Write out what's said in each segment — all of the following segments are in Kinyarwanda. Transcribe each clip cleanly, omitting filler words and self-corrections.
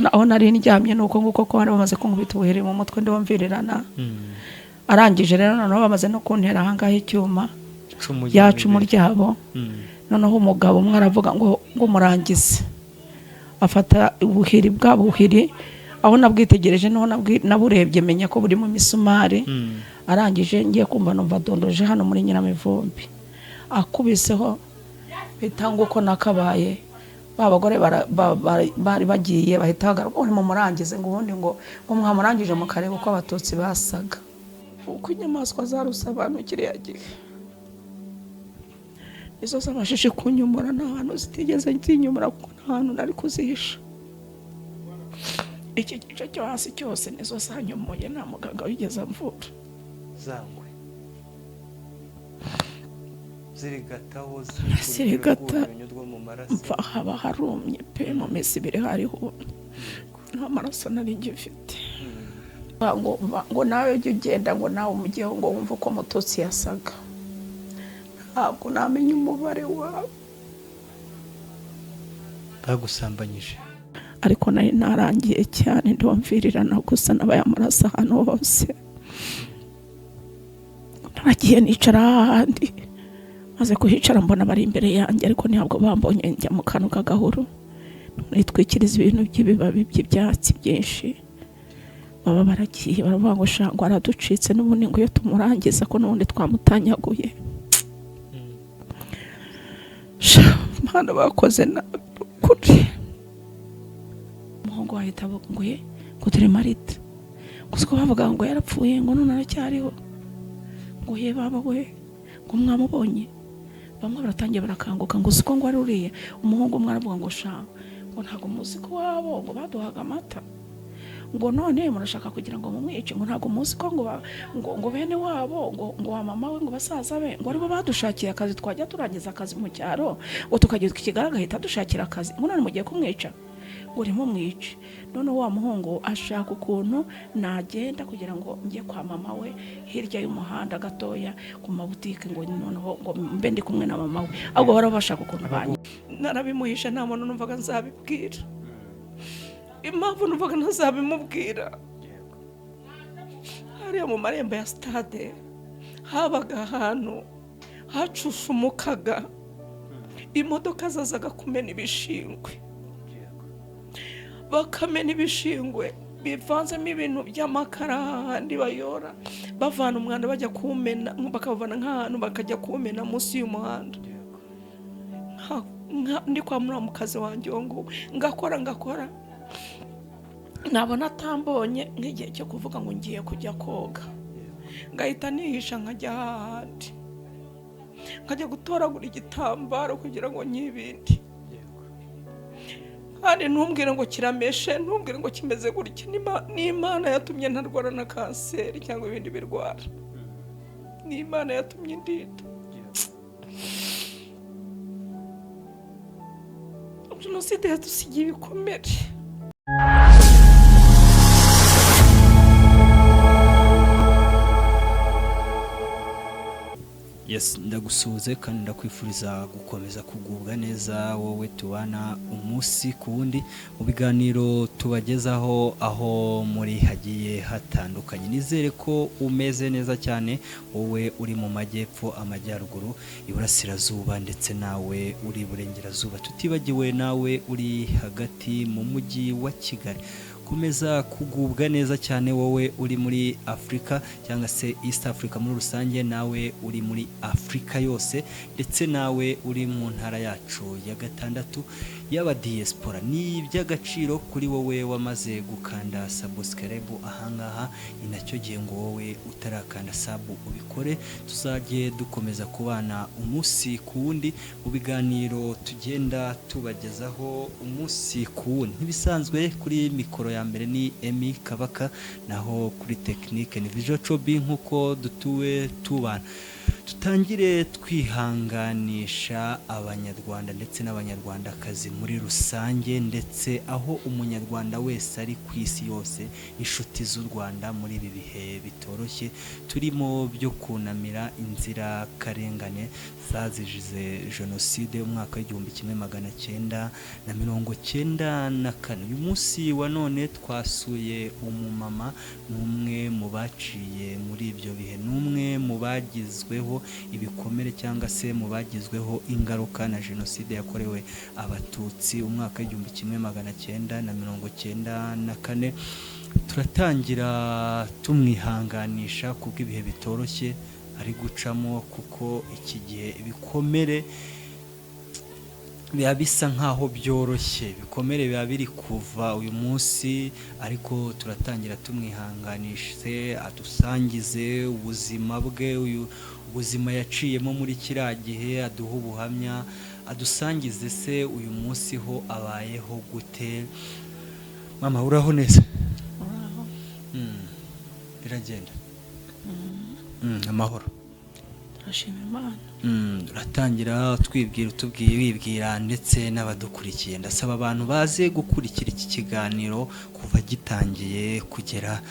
Aho nari ndyamye ni uko nguko, ko bari bamaze kunkubita ubuheri mu mutwe, ndumvirirana. Arangije rero, noneho bamaze no kuntera ahangaha icyuma. Icumu. Ya cumu ryabo. Noneho umugabo umwe aravuga ngo murangize, afata ubuhiri, bwa buhiri aho nabwitegereje niho naburebye menya ko burimo imisumari. Arangije, ngiye kumva numva adondoje hano muri nyiramivumbi, akubiseho mpita uko nakabaye. Ba bagore bari bagiye bahita bagaruka, uri mumurangize, ngo ubundi ngo mwamurangije mukareba uko Abatutsi basaga, uko inyamaswa zaruse abantu kiriya gihe. Nizo zabashije kunyumura, nta hantu zitigeze zinyumura kuko nta hantu nari kuzihisha. Iki gice cyo hasi cyose nizo zanyumuye, nta muganga wigeze amvura. Zangwe zirigataho. Zirigata. Unyurwa mu maraso. Mva haba harumye pe, mu minsi 2 hari humye, nta maraso nari ngifite. Ngo nawe ujye ugenda, ngo nawe umujyeho, ngo wumve uko Mututsi yasaga. Ntabwo namenya umubare wabo. Bagusambanyije? Ariko nari narangiye cyane, ndumvirirana gusa, nabaye amaraso ahantu hose. Naragiye nicara ahandi, maze kuhicara mbona bari imbere yanjye, ariko ntabwo bambonye. Njya mu kantu k'agahuru, nitwikiriza ibintu by'ibibabi by'ibyatsi byinshi. Baba baragiye, baravuga ngo sha, ngo araducitse n'ubundi, ngo iyo tumurangiza ko n'ubundi twamutanyaguye. Sha Mana, bakoze nabi ukuri. Umuhungu wahita avuga ngo ye, ngo dore Marita, gusa ko bavuga ngo yarapfuye, ngo none aracyariho, ngo ye baba we, ngo mwamubonye. Bamwe baratangiye barakanguka, ngo uzi ko ngo ari uriya umuhungu. Umwe aravuga ngo sha, ngo ntabwo muzi ko wabo ngo baduhaga amata, ngo none murashaka kugira ngo mumwice, ngo ntabwo muzi ko ngo ngo bene wabo, ngo wa mama we, ngo basaza be, ngo aribo badushakiye akazi, twajya turangiza akazi mu cyaro, ngo tukajya i Kigali agahita dushakira akazi, ngo none mugiye kumwica, ngo ntimumwice. Noneho wa muhungu ashaka ukuntu nagenda kugira ngo njye kwa mama we hirya y'umuhanda gatoya ku mabutike, ngo noneho ngo mbe ndi kumwe na mama we. Ahubwo bari bashaka ukuntu banyi narabimuhishe, nta muntu numvaga nzabibwira. Impamvu numvaga ntazabimubwira, hariya mu marembo ya sitade habaga ahantu hacushumukaga, imodoka zazaga kumena ibishingwe, bakamena ibishingwe bivanzemo ibintu by'amakara, hahandi bayora bavana umwanda, bajya kuwumena, bakawuvana nk'ahantu bakajya kuwumena munsi y'umuhanda. Ndi kwa muramukazi wanjye uwo nguwo, ngakora ngakora, nabona atambonye, nk'igihe cyo kuvuga ngo ngiye kujya koga, ngahita nihisha nkajya hahandi, nkajya gutoragura igitambaro kugira ngo nyibinde. Kandi ntumbwire ngo kirameshe, ntumbwire ngo kimeze gutya. N'Imana yatumye ntarwara na kanseri cyangwa ibindi birwara, n'Imana yatumye indinda. Jenoside yadusigiye ibikomere. Yes, ndagusuhuze kandi ndakwifuriza gukomeza kugubwa neza, wowe tubana umunsi ku wundi mu biganiro tubagezaho aho muri hagiye hatandukanye. Nizere ko umeze neza cyane, wowe uri mu majyepfo, amajyaruguru, iburasirazuba, ndetse nawe uri iburengerazuba, tutibagiwe nawe uri hagati mu mujyi wa Kigali. Komeza kugubwa neza cyane, wowe uri muri Afurika cyangwa se East Africa muri rusange, nawe uri muri Afurika yose, ndetse nawe uri mu ntara yacu ya gatandatu y'aba diaspora. Ni iby'agaciro kuri wowe wamaze gukanda subscribe ahangaha, ni nacyo gihe ngo wowe utarakanda sub ubikore, tuzajye dukomeza kubana umunsi ku wundi mu biganiro tugenda tubagezaho umunsi ku wundi. Nk'ibisanzwe, kuri mikoro ya mbere ni Emi Kabaka, naho kuri tekinike ni Vijo Cobi, nk'uko dutuwe tubana. Tutangire twihanganisha Abanyarwanda ndetse n'Abanyarwandakazi muri rusange, ndetse aho Umunyarwanda wese ari ku isi yose, inshuti z'u Rwanda, muri ibi bihe bitoroshye turimo byo kunamira inzirakarengane zazize jenoside umwaka w'1994. Uyu munsi wa none twasuye umumama, ni umwe mu baciye muri ibyo bihe, ni umwe mu bagizweho ibikomere cyangwa se mu bagizweho ingaruka na jenoside yakorewe Abatutsi umwaka w'1994. Turatangira tumwihanganisha kubw'ibihe bitoroshye ari gucamo, kuko iki gihe ibikomere biba bisa nkaho byoroshye, ibikomere biba biri kuva uyu munsi, ariko turatangira tumwihanganishe, adusangize ubuzima bwe, uyu ubuzima yaciyemo muri kiriya gihe, aduhe ubuhamya, adusangize se uyu munsi ho abayeho gute. Mama, uraho neza? Uraho. Biragenda. Amahoro. Turashima Imana. Uratangira twibwira, utubwiye, wibwira ndetse n'abadukurikiye. Ndasaba abantu baze gukurikira iki kiganiro kuva gitangiye kugera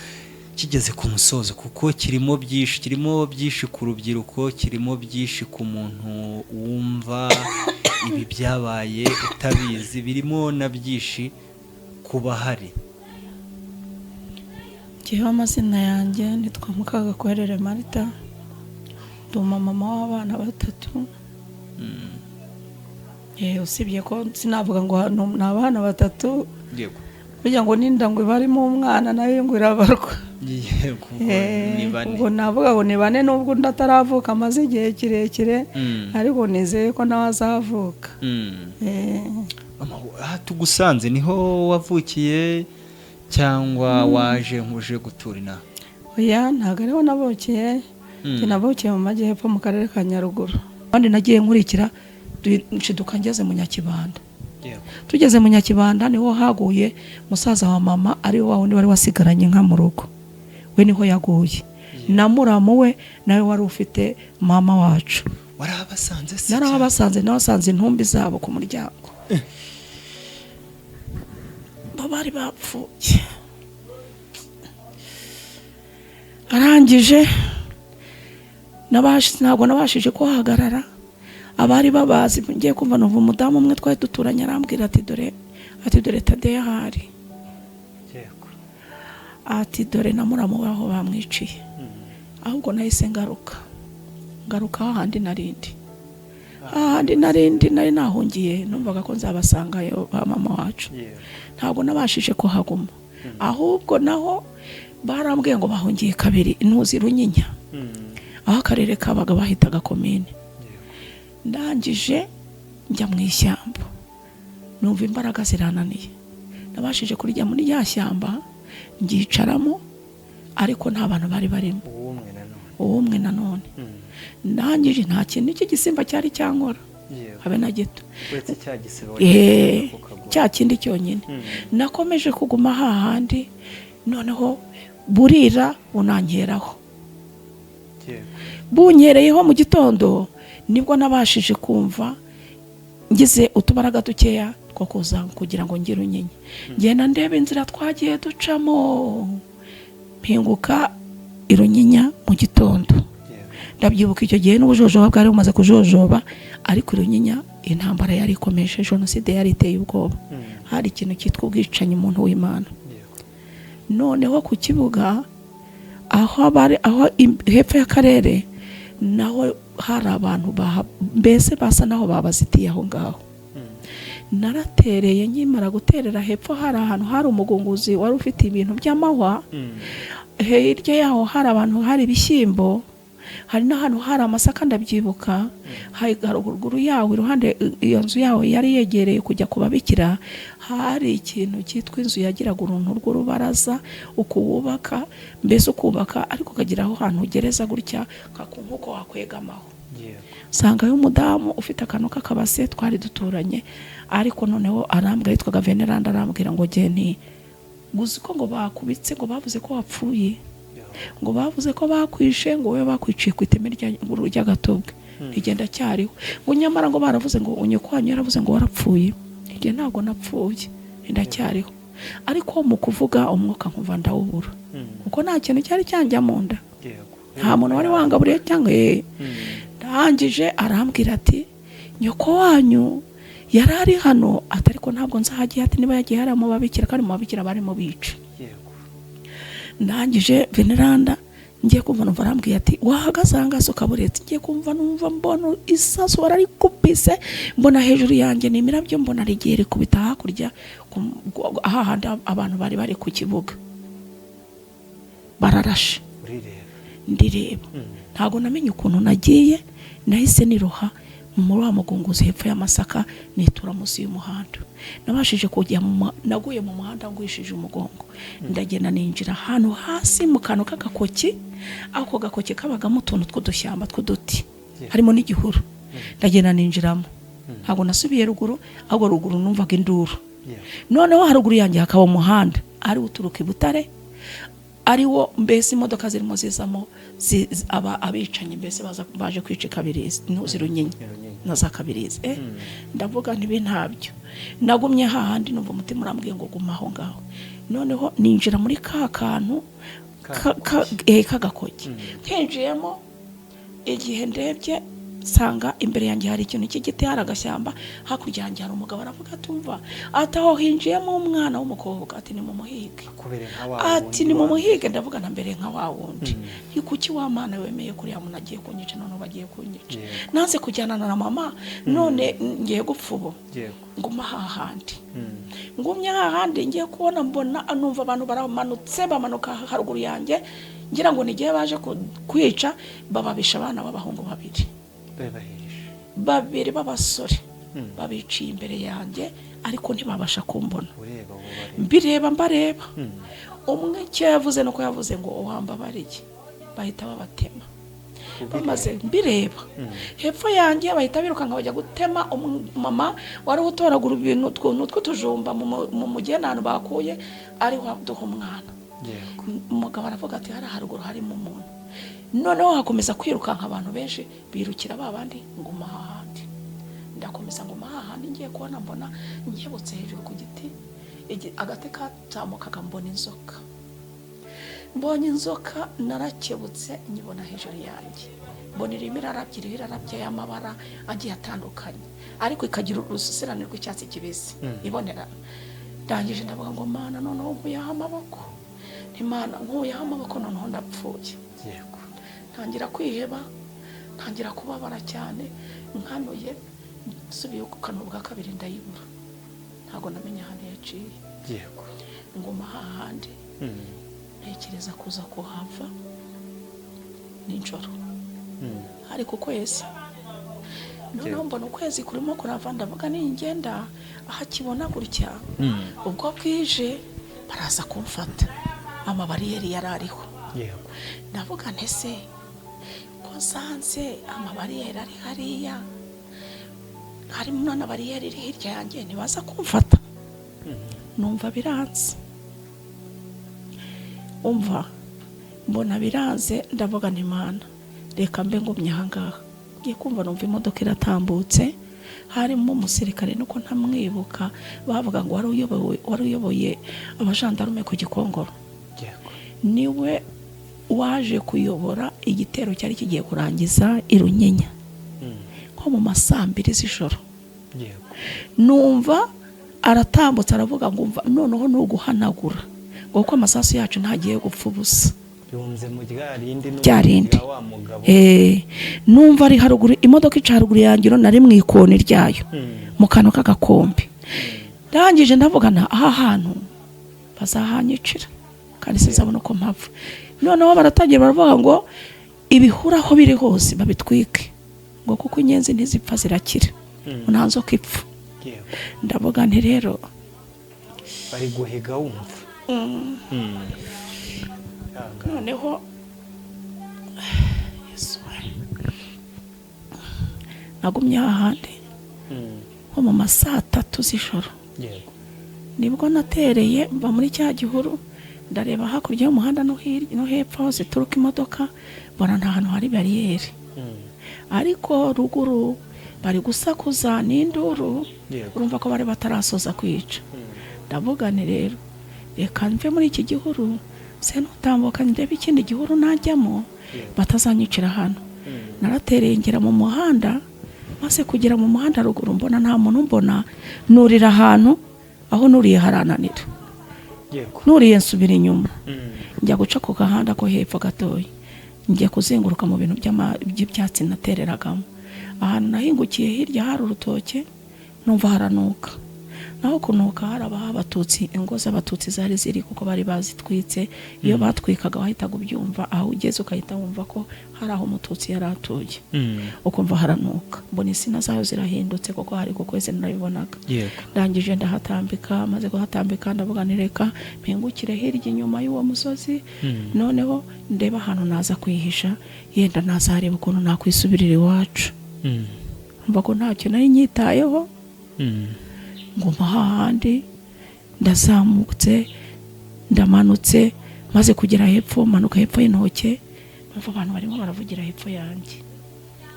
kigeze ku musozo, kuko kirimo byinshi, kirimo byinshi ku rubyiruko, kirimo byinshi ku muntu wumva ibi byabaye utabizi, birimo na byinshi ku bahari. Njyewe amazina yanjye nitwa Mukagakwerere Marita, ndi umumama w'abana batatu. Usibye ko sinavuga ngo ni abana batatu, Yego. burya ngo n'inda ngo iba arimo umwana nayo ngo irabarwa. Yego, ubwo ni bane. Ubwo navuga ngo ni bane, nubwo undi ataravuka amaze igihe kirekire, ariko nizeye ko nawe azavuka. Mama, aha tugusanze niho wavukiye cyangwa waje nkuje gutura inaha? Oya, ntabwo ariho navukiye. Njye navukiye mu majyepfo mu karere ka Nyaruguru. Kandi nagiye nkurikira nshiduka ngeze mu Nyakibanda. Yego. Tugeze mu Nyakibanda niho haguye musaza wa mama, ari wa wundi wari wasigaranye inka mu rugo, we niho yaguye, na muramu we nawe wari ufite mama wacu. Warahabasanze se? Narahabasanze, nabasanze intumbi zabo ku muryango, bo bari bapfuye. Arangije ntabwo nabashije kuhahagarara, abari babazi ngiye kumva numva umudamu umwe twari duturanye arambwira ati dore, ati dore Tadeyo ahari, Yego. ati dore na muramu we aho bamwiciye. Ahubwo nahise ngaruka hahandi narindi, hahandi narindi nari nahungiye, numvaga ko nzabasangayo ba mama wacu. Yego. Ntabwo nabashije kuhaguma, ahubwo naho barambwiye ngo bahungiye kabiri intuzi Runyinya, aho akarere kabaga bahitaga komine. Yego. Ndangije njya mu ishyamba, numva imbaraga zirananiye, nabashije kurijya muri rya shyamba ngicaramo, ariko nta bantu bari barimo. Uwumwe nanone. Uwumwe nanone. Ndangije nta kintu cy'igisimba cyari cyankora, Yego. habe na gito. Uretse cya gisebe ku kaguru. Cya kindi cyonyine. Nakomeje kuguma hahandi, noneho burira bunankeraho. Yego. Bunkereyeho mu gitondo nibwo nabashije kumva ngize utubaraga dukeya two kuza kugira ngo ngire Runyinya, ngenda ndeba inzira twagiye ducamo, mpinguka i Runyinya mu gitondo. Yego. Ndabyibuka icyo gihe n'ubujojoba bwari bumaze kujojoba, ariko i Runyinya intambara yari ikomeje, jenoside yari iteye ubwoba, hari ikintu cyitwa ubwicanyi, umuntu w'Imana. Yego. Noneho ku kibuga aho bari, aho hepfo y'akarere, naho hari abantu mbese basa naho babazitiye aho ngaho. Naratereye, nkimara guterera hepfo hari ahantu hari umugunguzi wari ufite ibintu by'amahwa, hirya yaho hari abantu hari ibishyimbo, hari n'ahantu hari amasaka, ndabyibuka. Haruguru yaho iruhande iyo nzu yaho yari yegereye kujya ku babikira, hari ikintu cyitwa inzu yagiraga uruntu rw'urubaraza, ukuwubaka mbese ukubaka ariko ukagira aho hantu ugereza gutya nk'uko wakwegamaho. Yego. Nsangayo umudamu ufite akantu k'akabase twari duturanye, ariko noneho arambwira, yitwaga Veneranda, arambwira ngo geni guzi ko ngo bakubitse ngo bavuze ko wapfuye. Ngo bavuze ko bakwishe, ngo wowe bakwiciye ku iteme ry'agatobwe, rigenda cyariho. Ngo nyamara ngo baravuze ngo nyoko wanyu yaravuze ngo warapfuye. Igihe ntabwo napfuye, ndacyariho. Ariko mu kuvuga umwuka nkumva ndawubura, kuko nta kintu cyari cyanjya mu nda, nta muntu wari wangaburiye cyangwa. Ndangije arambwira ati: "Nyoko wanyu yari ari hano," ati, "ariko ntabwo nzahagiye," ati, "niba yagiye hariya mu babikira, kandi mu babikira barimo bica." Ndangije veneranda, ngiye kumva numva arambwiye ati: "Wahagaze aha ngaha ukaba uretse." Ngiye kumva numva mbona isasu bararikubise, mbona hejuru yanjye ni imirabyo, mbona rigiye rikubita hakurya hahandi abantu bari bari ku kibuga bararashe. Urireba? Ndireba. Ntabwo namenye ukuntu nagiye, nahise niroha muri wa mugunguzi hepfo y'amasaka, nitura munsi y'umuhanda. Nabashije kujya naguye mu muhanda ngwishije umugongo, ndagenda ninjira ahantu hasi mu kantu k'agakoki. Ako gakoki kabagamo utuntu tw'udushyamba tw'uduti, harimo n'igihuru. Ndagenda ninjiramo, ntabwo nasubiye ruguru, ahubwo ruguru numvaga induru. Noneho haruguru yanjye hakaba umuhanda ari uturuka i Butare, ari wo mbese imodoka zirimo zizamo abicanyi mbese baza baje kwica i Kabirizi, ntuzi Runyinya na za Kabirizi. Ndavuga ntibi ntabyo, nagumye hahandi, numva umutima urambwiye ngo guma aho ngaho. Noneho ninjira muri ka kantu k'agakoki. Nkinjiyemo, igihe ndebye nsanga imbere yanjye hari ikintu cy'igiti, hari agashyamba, hakurya yanjye hari umugabo. Aravuga ati: "Umva," ati, "aho hinjiyemo umwana w'umukobwa," ati, "ni mumuhige." Akubere nka wa Ati wundi ni mumuhige. Ndavuga na mbere nka wa wundi, ni kuki wa Mana wemeye kuriya muntu agiye kunyica? None bagiye kunyica, nanze kujyana na mama, none ngiye gupfa ubu. Nguma hahandi. Ngumye hahandi, ngiye kubona mbona numva abantu baramanutse, bamanuka haruguru yanjye, ngira ngo nigihe baje kwica, bababisha abana b'abahungu babiri. Babahishe? Babiri b'abasore babiciye imbere yanjye, ariko ntibabasha kumbona. Ureba abo bareba? Mbireba, mbareba. Umwe icyo yavuze nuko yavuze ngo: "Wambabariye." Bahita babatema bamaze mbireba hepfo yanjye, bahita birukanka bajya gutema umumama wari utoragura ibintu utuntu tw'utujumba mu mugenda ahantu bakuye, ariho aduha umwana. Umugabo aravuga ati: "Hariya haruguru harimo umuntu." Noneho hakomeza kwirukanka abantu benshi, birukira ba bandi. Nguma hahandi, ndakomeza nguma hahandi. Ngiye kubona mbona nkebutse hejuru ku giti, agati kazamukaga, mbona inzoka. Mbonye inzoka, narakebutse nyibona hejuru yanjye, mbona irimo irarabya, iriho irarabya y'amabara agiye atandukanye, ariko ikagira urususirane rw'icyatsi kibisi ibonerana. Ndangije ndavuga ngo: "Mana, noneho nkuyeho amaboko." Imana, nkuyeho amaboko, noneho ndapfuye. Ntangira kwiheba, ntangira kubabara cyane. Nkanuye, nsubiye ku kantu bwa kabiri, ndayibura. Ntabwo namenye ahantu yaciye. Nguma hahandi, ntekereza kuza kuhava nijoro. Hari ku kwezi. Noneho mbona ukwezi kurimo kurava, ndavuga ningenda aho akibona gutya, ubwo bwije baraza kumfata, amabariyeri yari ariho. Ndavuga nti: "Ese ko nsanze amabariyeri ari hariya, harimo na bariyeri iri hirya yanjye, ntibaza kumfata?" Numva biranze, umva mbona biranze. Ndavuga nti: "Mana, reka mbe ngumye ahangaha." Ngiye kumva numva imodoka iratambutse, harimo umusirikare, nuko ntamwibuka, bavuga ngo wari uyoboye abajandarume ku Gikongoro. Niwe waje kuyobora igitero cyari kigiye kurangiza i Runyinya, nko mu ma saa 2 z'ijoro. Numva aratambutse, aravuga ngo: "Umva, noneho ni uguhanagura, ngo kuko amasasu yacu ntagiye gupfa ubusa." Yunze mu rya rindi? Rya rindi. Rya wa mugabo? Numva ari haruguru, imodoka ica haruguru yanjye, nari mu ikoni ryayo, mu kantu k'agakombe. Ndangije ndavuga na aha hantu bazahanyicira, kandi sinzabona uko mpava. Noneho baratangira baravuga ngo ibihuru aho biri hose babitwike, ngo kuko inyenzi ntizipfa zirakira, nta nzoka ipfa. Ndavuga nti rero Bari guhiga wumva. Ihangane. Noneho Yesu we, nagumye hahandi nko mu ma saa 3 z'ijoro. Nibwo natereye mva muri cya gihuru. Ndareba hakurya y'umuhanda no hirya no hepfo aho zituruka imodoka, mbona nta hantu hari bariyeri, ariko ruguru bari gusakuza n'induru. Urumva ko bari batarasoza kwica. Ndavuga nti: "Rero reka mve muri iki gihuru, se nutambuka ndebe ikindi gihuru najyamo batazanyicira hano." Naratereye ngera mu muhanda. Maze kugera mu muhanda ruguru, mbona nta muntu, mbona nurira ahantu, aho nuriye harananira. Nuriye nsubira inyuma, njya guca ku gahanda ko hepfo gatoya, njya kuzenguruka mu bintu by'ibyatsi natereragamo. Ahantu nahingukiye hirya hari urutoke, numva haranuka. Naho kunuka hari abaha Abatutsi, ingo z'Abatutsi zari ziri, kuko bari bazitwitse. Iyo batwikaga wahitaga ubyumva, aho ugeze ugahita wumva ko hari aho Umututsi yari atuye, ukumva haranuka. Mbona insina zayo zirahindutse, kuko hari ku kwezi narabibonaga. Ndangije ndahatambika. Maze kuhatambika, ndavuga nti: "Reka mpingukire hirya inyuma y'uwo musozi, noneho ndebe ahantu naza kwihisha, yenda nazareba ukuntu nakwisubirira iwacu." Mva ko ntacyo nari nyitayeho. Nguma hahandi, ndazamutse, ndamanutse. Maze kugera hepfo, manuka hepfo y'intoke, numva abantu barimo baravugira hepfo yanjye,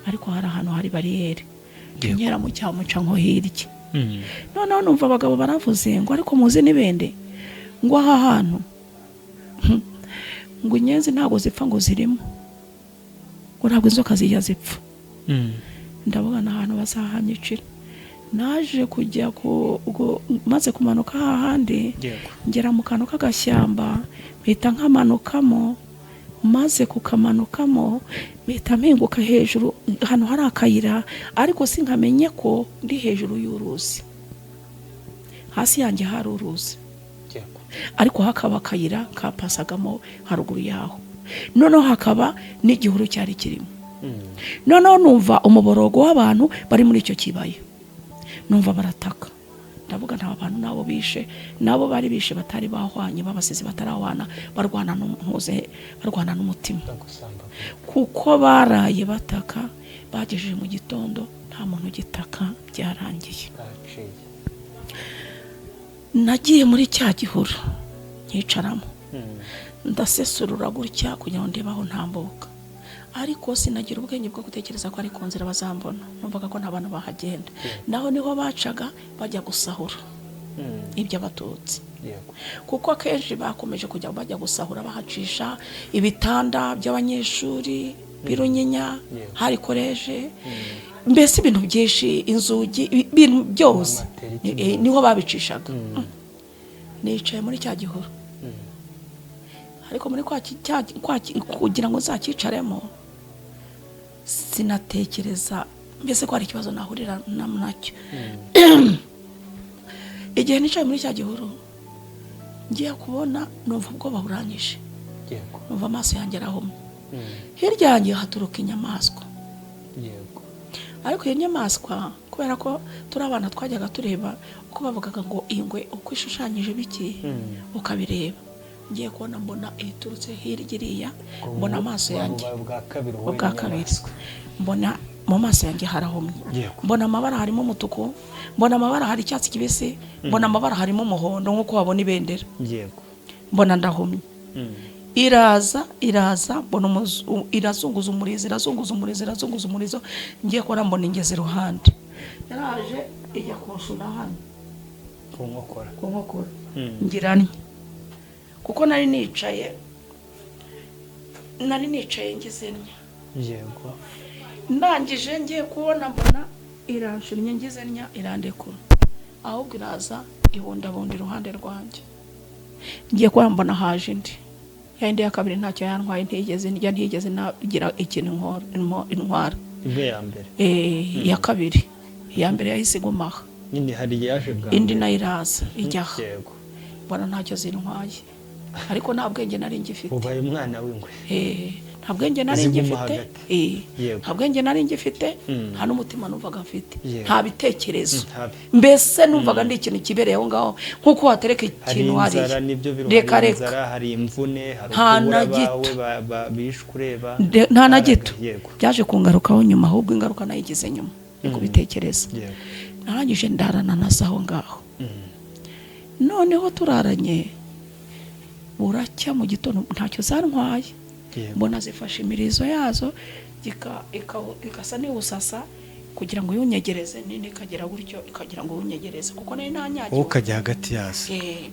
ariko hari ahantu hari bariyeri. Nkera mu cyamuca nko hirya. Noneho numva abagabo baravuze ngo: "Ariko muzi n'ibende ngo aha hantu ngo inyenzi ntabwo zipfa, ngo zirimo, ngo ntabwo inzoka zijya zipfa." Ndavuga ahantu bazahanyicira. Naje kujya maze kumanuka hahandi, ngera mu kantu k'agashyamba, mpita nkamanukamo. Maze kukamanukamo, mpita mpinguka hejuru ahantu hari akayira, ariko sinkamenye ko ndi hejuru y'uruzi. Hasi yanjye hari uruzi, ariko hakaba akayira kapasagamo haruguru yaho, noneho hakaba n'igihuru cyari kirimo. Noneho numva umuborogo w'abantu bari muri icyo kibaya, numva barataka. Ndavuga nta bantu nabo bishe, nabo bari bishe batari bahwanye, babasize batarahwana, barwana n'umuze, barwana n'umutima, kuko baraye bataka. Bagejeje mu gitondo nta muntu ugitaka, byarangiye. Nagiye muri cya gihuru nyicaramo, ndasesurura gutya kugira ngo ndebe aho ntambuka, ariko sinagira ubwenge bwo gutekereza ko ari ku nzira bazambona. Numvaga ko nta bantu bahagenda, naho niho bacaga bajya gusahura iby'Abatutsi, kuko akenshi bakomeje kujya bajya gusahura, bahacisha ibitanda by'abanyeshuri birunyinya. Hari koleje, mbese ibintu byinshi, inzugi, ibintu byose. Amateri. Niho babicishaga. Nicaye muri cya gihuru, ariko muri kugira ngo nzacyicaremo, sinatekereza mbese ko hari ikibazo nahurira nacyo. Igihe nicaye muri cya gihuru, ngiye kubona numva ubwoba buranyishe, numva amaso yanjye arahumye. Hirya yanjye haturuka inyamaswa. Ariko iyo nyamaswa, kubera ko turi abana, twajyaga tureba uko bavugaga ngo ingwe uko ishushanyije biki, ukabireba. Ngiye kubona mbona iturutse hirya iriya, mbona amaso yanjye Bwa kabiri uhuye ubwa kabiri n'inyamaswa. Mbona mu maso yanjye harahumye. Mbona amabara harimo umutuku, mbona amabara hari icyatsi kibisi, mbona amabara harimo umuhondo nk'uko wabona ibendera. Mbona ndahumye. Iraza, iraza, mbona irazunguza umurizo, irazunguza umurizo, irazunguza umurizo. Ngiye kubona mbona ingeze iruhande, yaraje ijya kunshuna hano Ku nkokora. Ku nkokora. Ngira ntya, kuko nari nicaye ngize ntya. Ndangije ngiye kubona mbona iranshunnye, ngize ntya irandekura, ahubwo iraza ibundabunda iruhande rwanjye. Ngiye kubona mbona haje indi, ya yindi ya kabiri. Ntacyo yantwaye, ntigeze ndya, ntigeze nagira ikintu intwara. Imwe ya mbere? Iya kabiri. Iya mbere yahise iguma aha. Nyine hari iyaje bwa Indi mbere. nayo iraza ijya aha. Mbona ntacyo zintwaye, ariko nta bwenge nari ngifite. Ubaye umwana w'ingwe. Nta bwenge nari Ziguma ngifite. hagati. Nta bwenge nari ngifite, nta n'umutima numvaga mfite, nta bitekerezo. Ntabi. Mbese numvaga ndi ikintu kibereye aho ngaho, nk'uko watereka Hari ikintu inzara hariya. nibyo biro. Reka, hari reka. inzara, hari imvune, hari Nta ukubura na gito. abawe bishwe ureba. Nta na gito. Byaje kungarukaho nyuma, ahubwo ingaruka nayigize nyuma yo kubitekereza. Narangije ndarana nazo aho ngaho. Noneho turaranye. Buracya mu gitondo ntacyo zantwaye. Mbona zifashe imirizo yazo, igasa n'iwusasa kugira ngo yunyegereze nini, ikagera gutyo ikagira ngo yunyegereze kuko nari nanyagiwe. Wowe ukajya hagati yazo. Eh,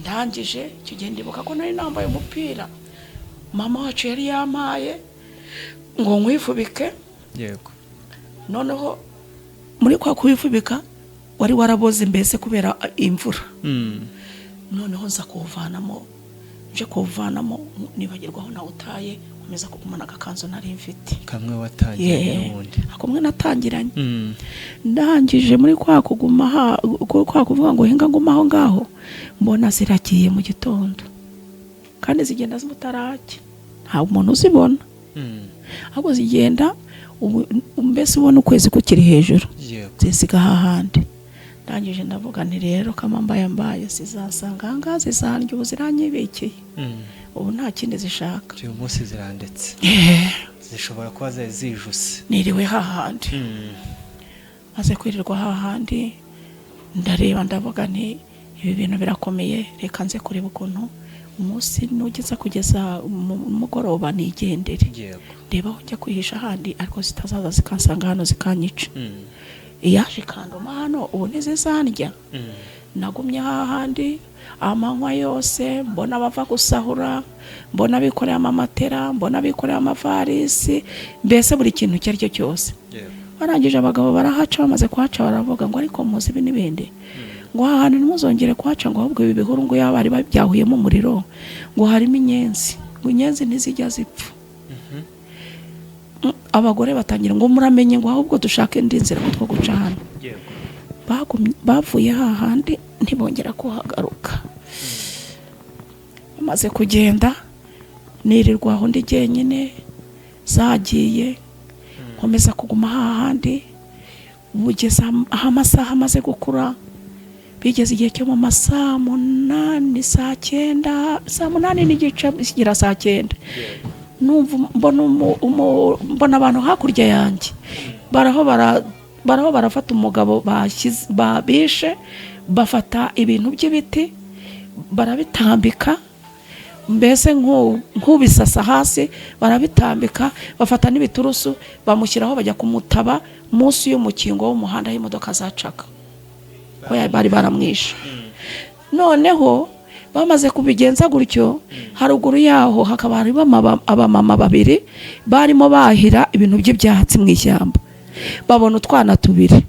ndangije icyo gihe ndibuka ko nari nambaye umupira mama wacu yari yampaye ngo nkwifubike. Noneho muri kwa kuwifubika wari waraboze mbese kubera imvura. Noneho nza kuwuvanamo, nje kuwuvanamo nibagirwa aho nawutaye, nkomeza kugumana agakanzu nari mfite. Kamwe watangiye n'ubundi. Akumwe natangiranye. Ndangije muri kwa kuguma kwa kuvuga ngo hinga nguma aho ngaho, mbona ziragiye mu gitondo kandi zigenda zimutarajya, nta muntu uzibona. Ahubwo zigenda ubu mbese ubona ukwezi kukiri hejuru. Zisiga hahandi. Ndangije ndavuga nti rero kama mbaye mbaye zizasanga aha ngaha zizandya, ubu ziranyibikeye. Ubu nta kindi zishaka. Uyu munsi zirandetse, zishobora kuba zari zijuse. Niriwe hahandi. Maze kwirirwa hahandi ndareba ndavuga nti ibi bintu birakomeye, reka nze kureba ukuntu umunsi nugeza kugeza mu mugoroba nigendere. Ndeba aho njya kwihisha ahandi, ariko zitazaza zikansanga hano zikanyica. Iyaje ikanduma hano ubu ntizizandya. Nagumye hahandi amanywa yose, mbona bava gusahura, mbona bikoreye amamatera, mbona bikoreye amavarisi, mbese buri kintu icyo ari cyo cyose. Barangije abagabo barahaca, bamaze kuhaca baravuga ngo ariko muzi ibi n'ibindi, ngo aha hantu ntimuzongere kuhaca, ngo ahubwo ibi bihuru ngo yaba bari byahuyemo umuriro, ngo harimo inyenzi, ngo inyenzi ntizijya zipfa. Abagore batangira ngo muramenye, ngo ahubwo dushake indi nzira ngo two guca hano. Bavuye hahandi ntibongera kuhagaruka. Bamaze kugenda nirirwa aho ndi jyenyine, zagiye nkomeza kuguma hahandi bugeza aho amasaha amaze gukura, bigeze igihe cyo mu masaa 8, saa 9, saa 8:30 zigera saa 9, numva mbona mbona abantu hakurya yanjye baraho baraho barafata umugabo bashyize babishe, bafata ibintu by'ibiti barabitambika, mbese nk'ubisasa hasi barabitambika, bafata n'ibiturusu bamushyiraho, bajya kumutaba munsi y'umukingo w'umuhanda aho imodoka zacaga ko bari baramwishe. Noneho bamaze kubigenza gutyo, haruguru yaho hakaba harimo abamama babiri barimo bahira ibintu by'ibyatsi mu ishyamba, babona utwana tubiri.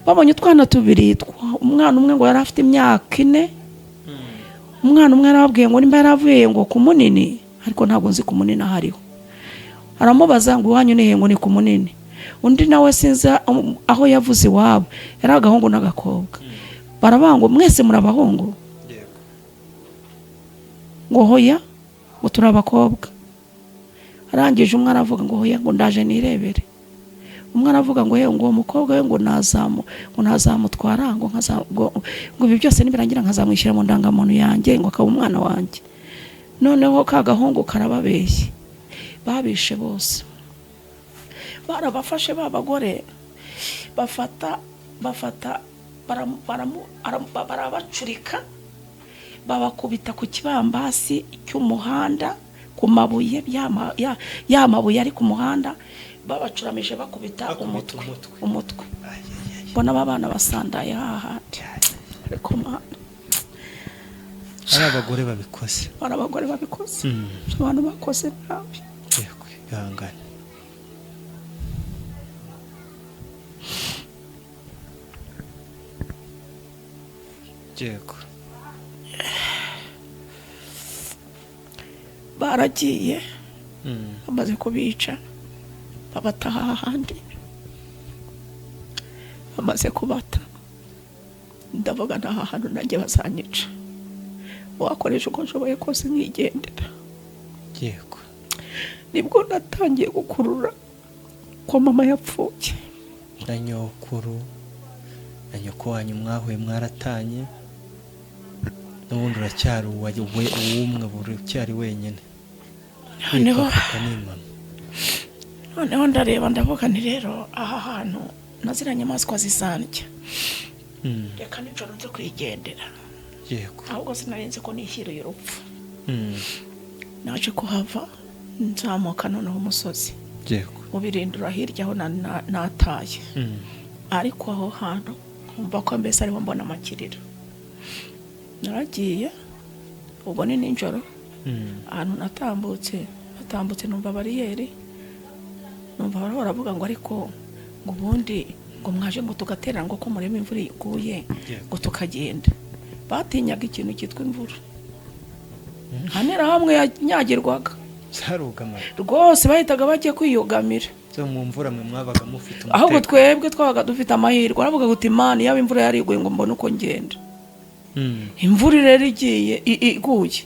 Babonye utwana tubiri, umwana umwe ngo yari afite imyaka 4, umwana umwe yarababwiye ngo nimba yaravuye ngo ku munini, ariko ntabwo nzi ku munini aho ariho, aramubaza ngo iwanyu ni he, ngo ni ku munini. Undi nawe sinzi aho yavuze iwabo, yari agahungu n'agakobwa. Baravuga ngo mwese muri abahungu, ngo hoya, ngo turi abakobwa. Arangije umwe aravuga ngo hoya, ngo ndaje nirebere. Umwe aravuga ngo yewe, ngo uwo mukobwa we ngo ngo ntazamutwara, ngo ngo ibi byose nibirangira nkazamwishyira mu ndangamuntu yanjye, ngo akaba umwana wanjye. Noneho ka gahungu karababeshye, babishe bose, barabafashe ba bagore bafata bafata barabacurika, babakubita ku kibambasi cy'umuhanda, ku mabuye ya mabuye ari ku muhanda, babacuramije bakubita Bakubita umutwe. Umutwe. Umutwe. Mbona aba bana basandaye hahandi, ariko Mana. Ari abagore babikoze. Bari abagore babikoze. Abantu bakoze nabi. Yego, ihangane. Yego. Baragiye, bamaze kubica babata hahandi. Bamaze kubata ndavuga nta hantu nanjye bazanyica, wakoresha uko nshoboye kose nkigendera. Nibwo natangiye gukurura ko mama yapfuye. Na nyokuru na nyoko wanyu mwahuye mwaratanye, n'ubundi uracyari uw'umwe, buri ucyari wenyine. Noneho Kwitwa ni mama. Noneho ndareba ndavuga nti rero aha hantu na ziriya nyamaswa zizandya, reka nijoro nze kwigendera. Yego. Ahubwo sinarinzi ko nishyiriye urupfu. Naje kuhava, nzamuka noneho umusozi, ubirindura hirya aho nataye. Ariko aho hantu nkumva ko mbese ariho mbona amakiriro. Naragiye, ubwo ni nijoro. Ahantu natambutse numva bariyeri, numva bariho baravuga ngo: "Ariko ngo ubundi ngo mwaje ngo tugatera, ngo ko mureba imvura iguye, ngo tukagenda." Batinyaga ikintu cyitwa imvura, nta hamwe yanyagirwaga. Zarugamara. Rwose bahitaga bajya kwiyugamira. Zo mu mvura mwe mwabaga mufite Ahubwo umutekano. twebwe twabaga dufite amahirwe. Aravuga ngo: "Imana, yaba imvura yariguye ngo mbone uko ngenda." Imvura rero igiye iguye.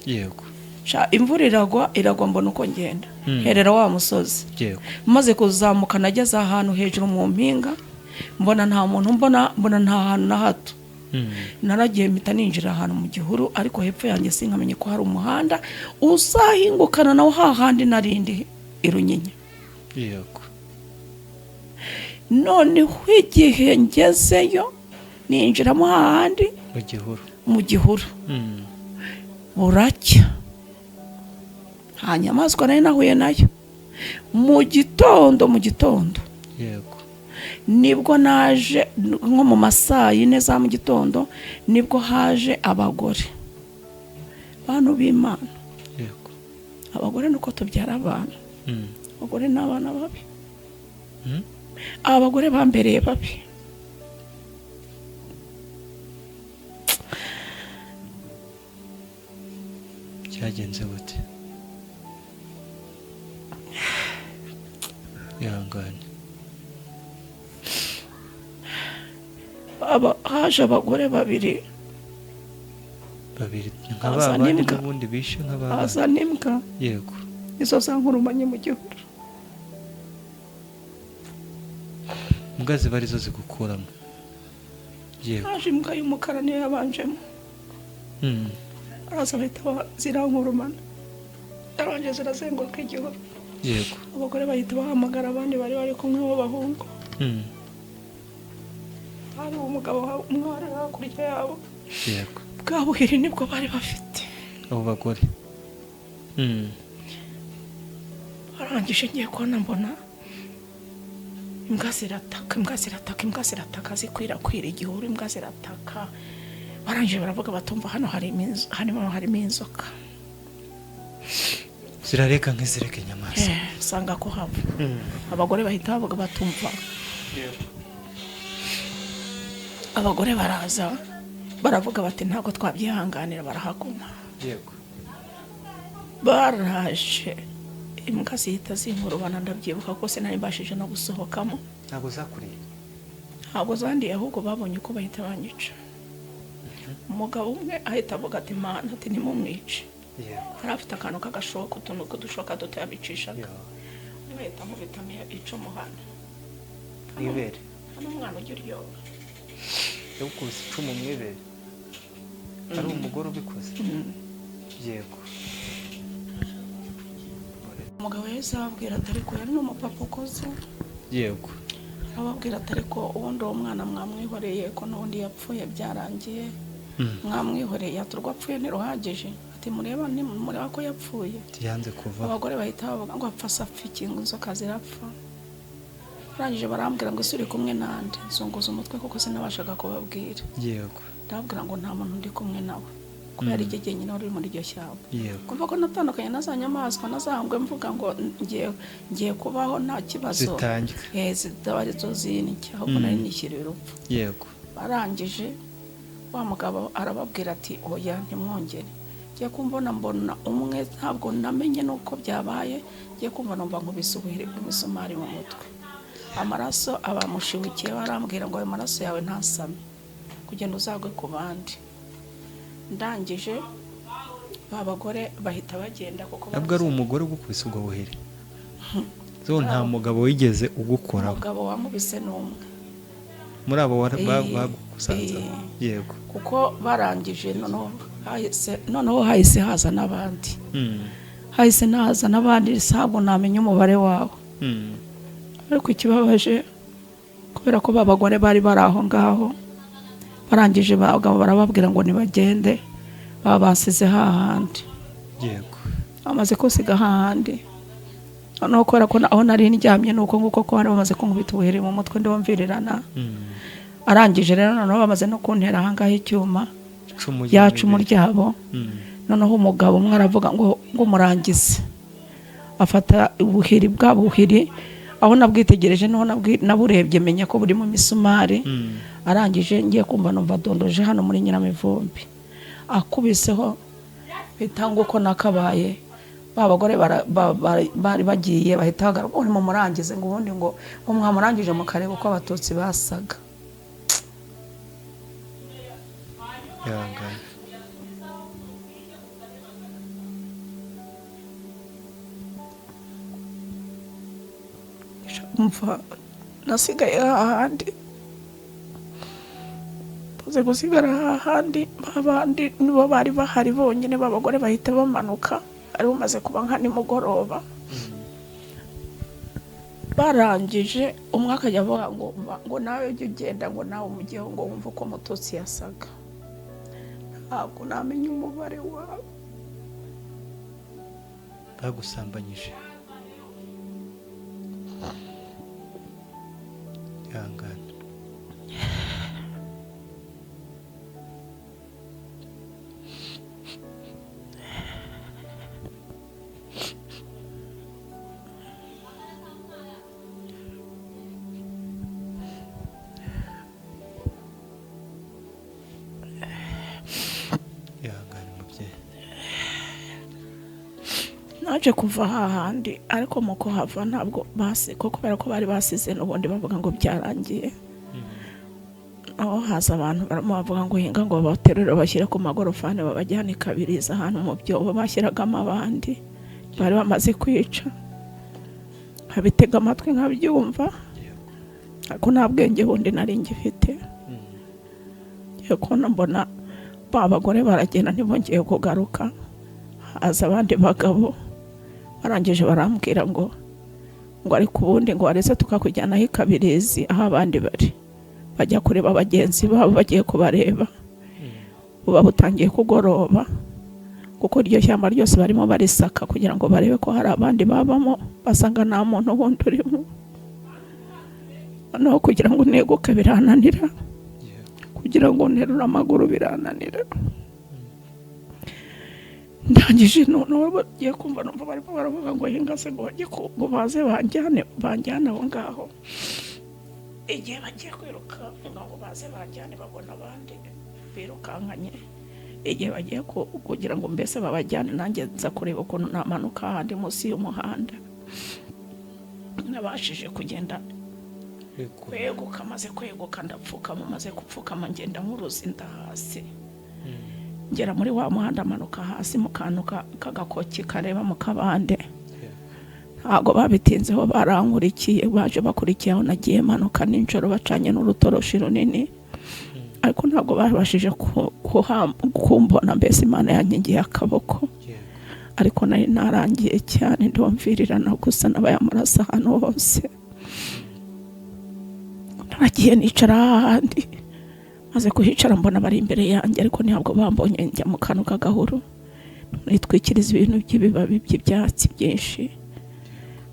Sha, imvura iragwa, iragwa, mbona uko ngenda. Herera wa musozi. Maze kuzamuka, nageze ahantu hejuru mu mpinga, mbona nta muntu, mbona nta hantu na hato. Naragiye, mpita ninjira ahantu mu gihuru, ariko hepfo yanjye sinkamenye ko hari umuhanda uzahingukana nawo hahandi narindi i Runyinya. Noneho igihe ngezeyo, ninjiramo hahandi Mu gihuru. mu gihuru. Buracya, nta nyamaswa nari nahuye nayo. Mu gitondo, mu gitondo, nibwo naje nko mu ma 4:00 za mu gitondo, nibwo haje abagore, bantu b'Imana. Abagore nuko tubyara abana. Abagore ni abana babi. Aba bagore bambereye babi. Byagenze gute? Ihangane. Haje abagore babiri. Babiri nka ba Bazana bandi imbwa. n'ubundi bishe nka ba bandi. Bazana imbwa. Izo za nkurumanye mu gihuru. Imbwa ziba arizo zigukuramo. Yego. Haje imbwa y'umukara, niyo yabanjemo. Araza, bahita zirankurumana, zarongeye zirazenguruka igihuru. Abagore bahita bahamagara abandi bari bari kumwe b'abahungu. Hari umugabo umwe wari hakurya yabo. Bwa buhiri nibwo bari bafite. Abo bagore. Barangije, ngiye kubona mbona imbwa zirataka, imbwa zirataka, imbwa zirataka, zikwirakwira igihuru, imbwa zirataka. Barangije baravuga batumva hano harimo inzoka. Zirareka nk'izireka inyamaswa. Usanga ko hava. Abagore bahita bavuga batumva. Abagore baraza, baravuga bati: "Ntabwo twabyihanganira." Barahaguma. Baraje, imbwa zihita zinkurubana. Ndabyibuka ko sinari mbashije no gusohokamo. Ntabwo zakuriye? Ntabwo zandiye, ahubwo babonye uko bahita banyica. Umugabo umwe ahita avuga ati: "Mana," ati: "Ntimumwice." Yari afite akantu k'agashoka, utuntu k'udushoka duto yabicishaga. Umwe ahita amubitamo icumu hano. Mu ibere? Hano, umwana ujya uryoha. Yagukubise icumu mu ibere ari umugore ubikoze? Yego. Umugabo yahise ababwira ati: "Ariko," yari n'umupapa ukuze, arababwira ati: "Ariko ubundi uwo mwana mwamwihoreye, ko n'ubundi yapfuye byarangiye? Mwamwihoreye." Ati: "Urwo apfuye ntiruhagije?" Ati: "Mureba, mureba ko yapfuye." Yanze kuva. Abagore bahita bavuga ngo: "Apfa se apfa iki? Ngo inzoka zirapfa." Barangije barambwira ngo: "Ese uri kumwe nande?" Nzunguza umutwe kuko sinabashaga kubabwira. Ndababwira ngo nta muntu ndi kumwe nawe, kubera igihe jyenyine wari uri muri iryo shyamba. Kumva ko natandukanye na za nyamaswa na za ngwe, mvuga ngo ngiye kubaho nta kibazo. Zitangira. Zitaba arizo zindya, ahubwo nari nishyiriye urupfu. Barangije, wa mugabo arababwira ati: "Oya, ntimwongere." Ngiye kumbona mbona umwe, ntabwo namenye n'uko byabaye, ngiye kumva numva nkubise ubuhiri bw'imisumari mu mutwe, amaraso abamushibukiye. Barambwira ngo: "Ayo maraso yawe ntasame kugenda uzagwe ku bandi." Ndangije, ba bagore bahita bagenda kuko Ntabwo ari umugore ugukubise ubwo buhiri zo? Nta mugabo wigeze ugukoraho? Umugabo wankubise ni umwe. Muri abo bagusanze? Kuko barangije, noneho hahise haza n'abandi. Hahise naza n'abandi, ntabwo namenya umubare wabo. Ariko ikibabaje, kubera ko ba bagore bari bari aho ngaho, barangije abagabo barababwira ngo nibagende. Baba basize hahandi. Yego. Bamaze kunsiga hahandi, noneho kubera ko aho nari ndyamye ni uko nguko, ko bari bamaze kunkubita ubuheri mu mutwe ndumvirirana. Arangije rero noneho bamaze no kuntera ahangaha icyuma, Icumu rya cumu ry'umubiri. ryabo. Noneho umugabo umwe aravuga ngo murangize, afata ubuhiri, bwa buhiri aho nabwitegereje niho naburebye menya ko burimo imisumari. Arangije ngiye kumva numva adondoje hano muri nyiramivumbi, akubiseho mpita nguko nakabaye. Ba bagore bari bagiye bahita bagaruka ngo mumurangize, ngo ubundi ngo mwamurangije mukareba uko Abatutsi basaga. Ihangane. Mva nasigaye hahandi, maze gusigara hahandi, babandi nibo bari bahari bonyine. B'abagore bahita bamanuka, bari bumaze kuba nka nimugoroba. Barangije umwe akajya avuga ngo nawe ujye ugenda, ngo nawe umujyeho, ngo wumve uko Mututsi yasaga. Ntabwo namenya umubare wabo. Bagusambanyije. Ihangane. Ihangane mubyeyi. Naje kuva hahandi, ariko mu kuhava ntabwo basi ko kubera ko bari basize n'ubundi bavuga ngo byarangiye. Aho haza abantu barimo bavuga ngo hinga, ngo babaterure bashyire ku magorofani babajyane Kabiriza, ahantu mu byobo bashyiragamo abandi bari bamaze kwica. Nkabitega amatwi nkabyumva, ariko nta bwenge bundi nari ngifite. Ngiye kubona mbona ba bagore baragenda ntibongeye kugaruka, haza abandi bagabo. Barangije barambwira ngo ariko ubundi ngo wareze tukakujyanaho i Kabirizi aho abandi bari bajya kureba bagenzi babo, bagiye kubareba buba butangiye kugoroba, kuko iryo shyamba ryose barimo barisaka kugira ngo barebe ko hari abandi babamo, basanga nta muntu wundi urimo. Noneho kugira ngo neguke birananira, kugira ngo nterure amaguru birananira. Ndangije noneho bagiye kumva numva barimo baravuga ngo hinga se, ngo bajye ngo baze banjyane aho ngaho. Igihe bagiye kwiruka ngo baze banjyane, babona abandi birukankanye. Igihe bagiye kugira ngo mbese babajyane, nanjye nza kureba ukuntu namanuka ahandi munsi y'umuhanda. Nabashije kugenda kweguka, maze kweguka ndapfukama, maze gupfukama ngenda nkuruza inda hasi, ngera muri wa muhanda, amanuka hasi mu kantu k'agakoki kareba mu kabande. Ntabwo babitinzeho, barankurikiye, baje bakurikiye aho nagiye manuka nijoro bacanye n'urutoroshi runini, ariko ntabwo babashije kumbona. Mbese Imana yankingiye akaboko, ariko nari narangiye cyane, ndumvirirana gusa nabaye amaraso ahantu hose. Naragiye nicara hahandi, maze kuhicara mbona bari imbere yanjye, ariko ntabwo bambonye. Njya mu kantu k'agahuru nitwikiriza ibintu by'ibibabi by'ibyatsi byinshi.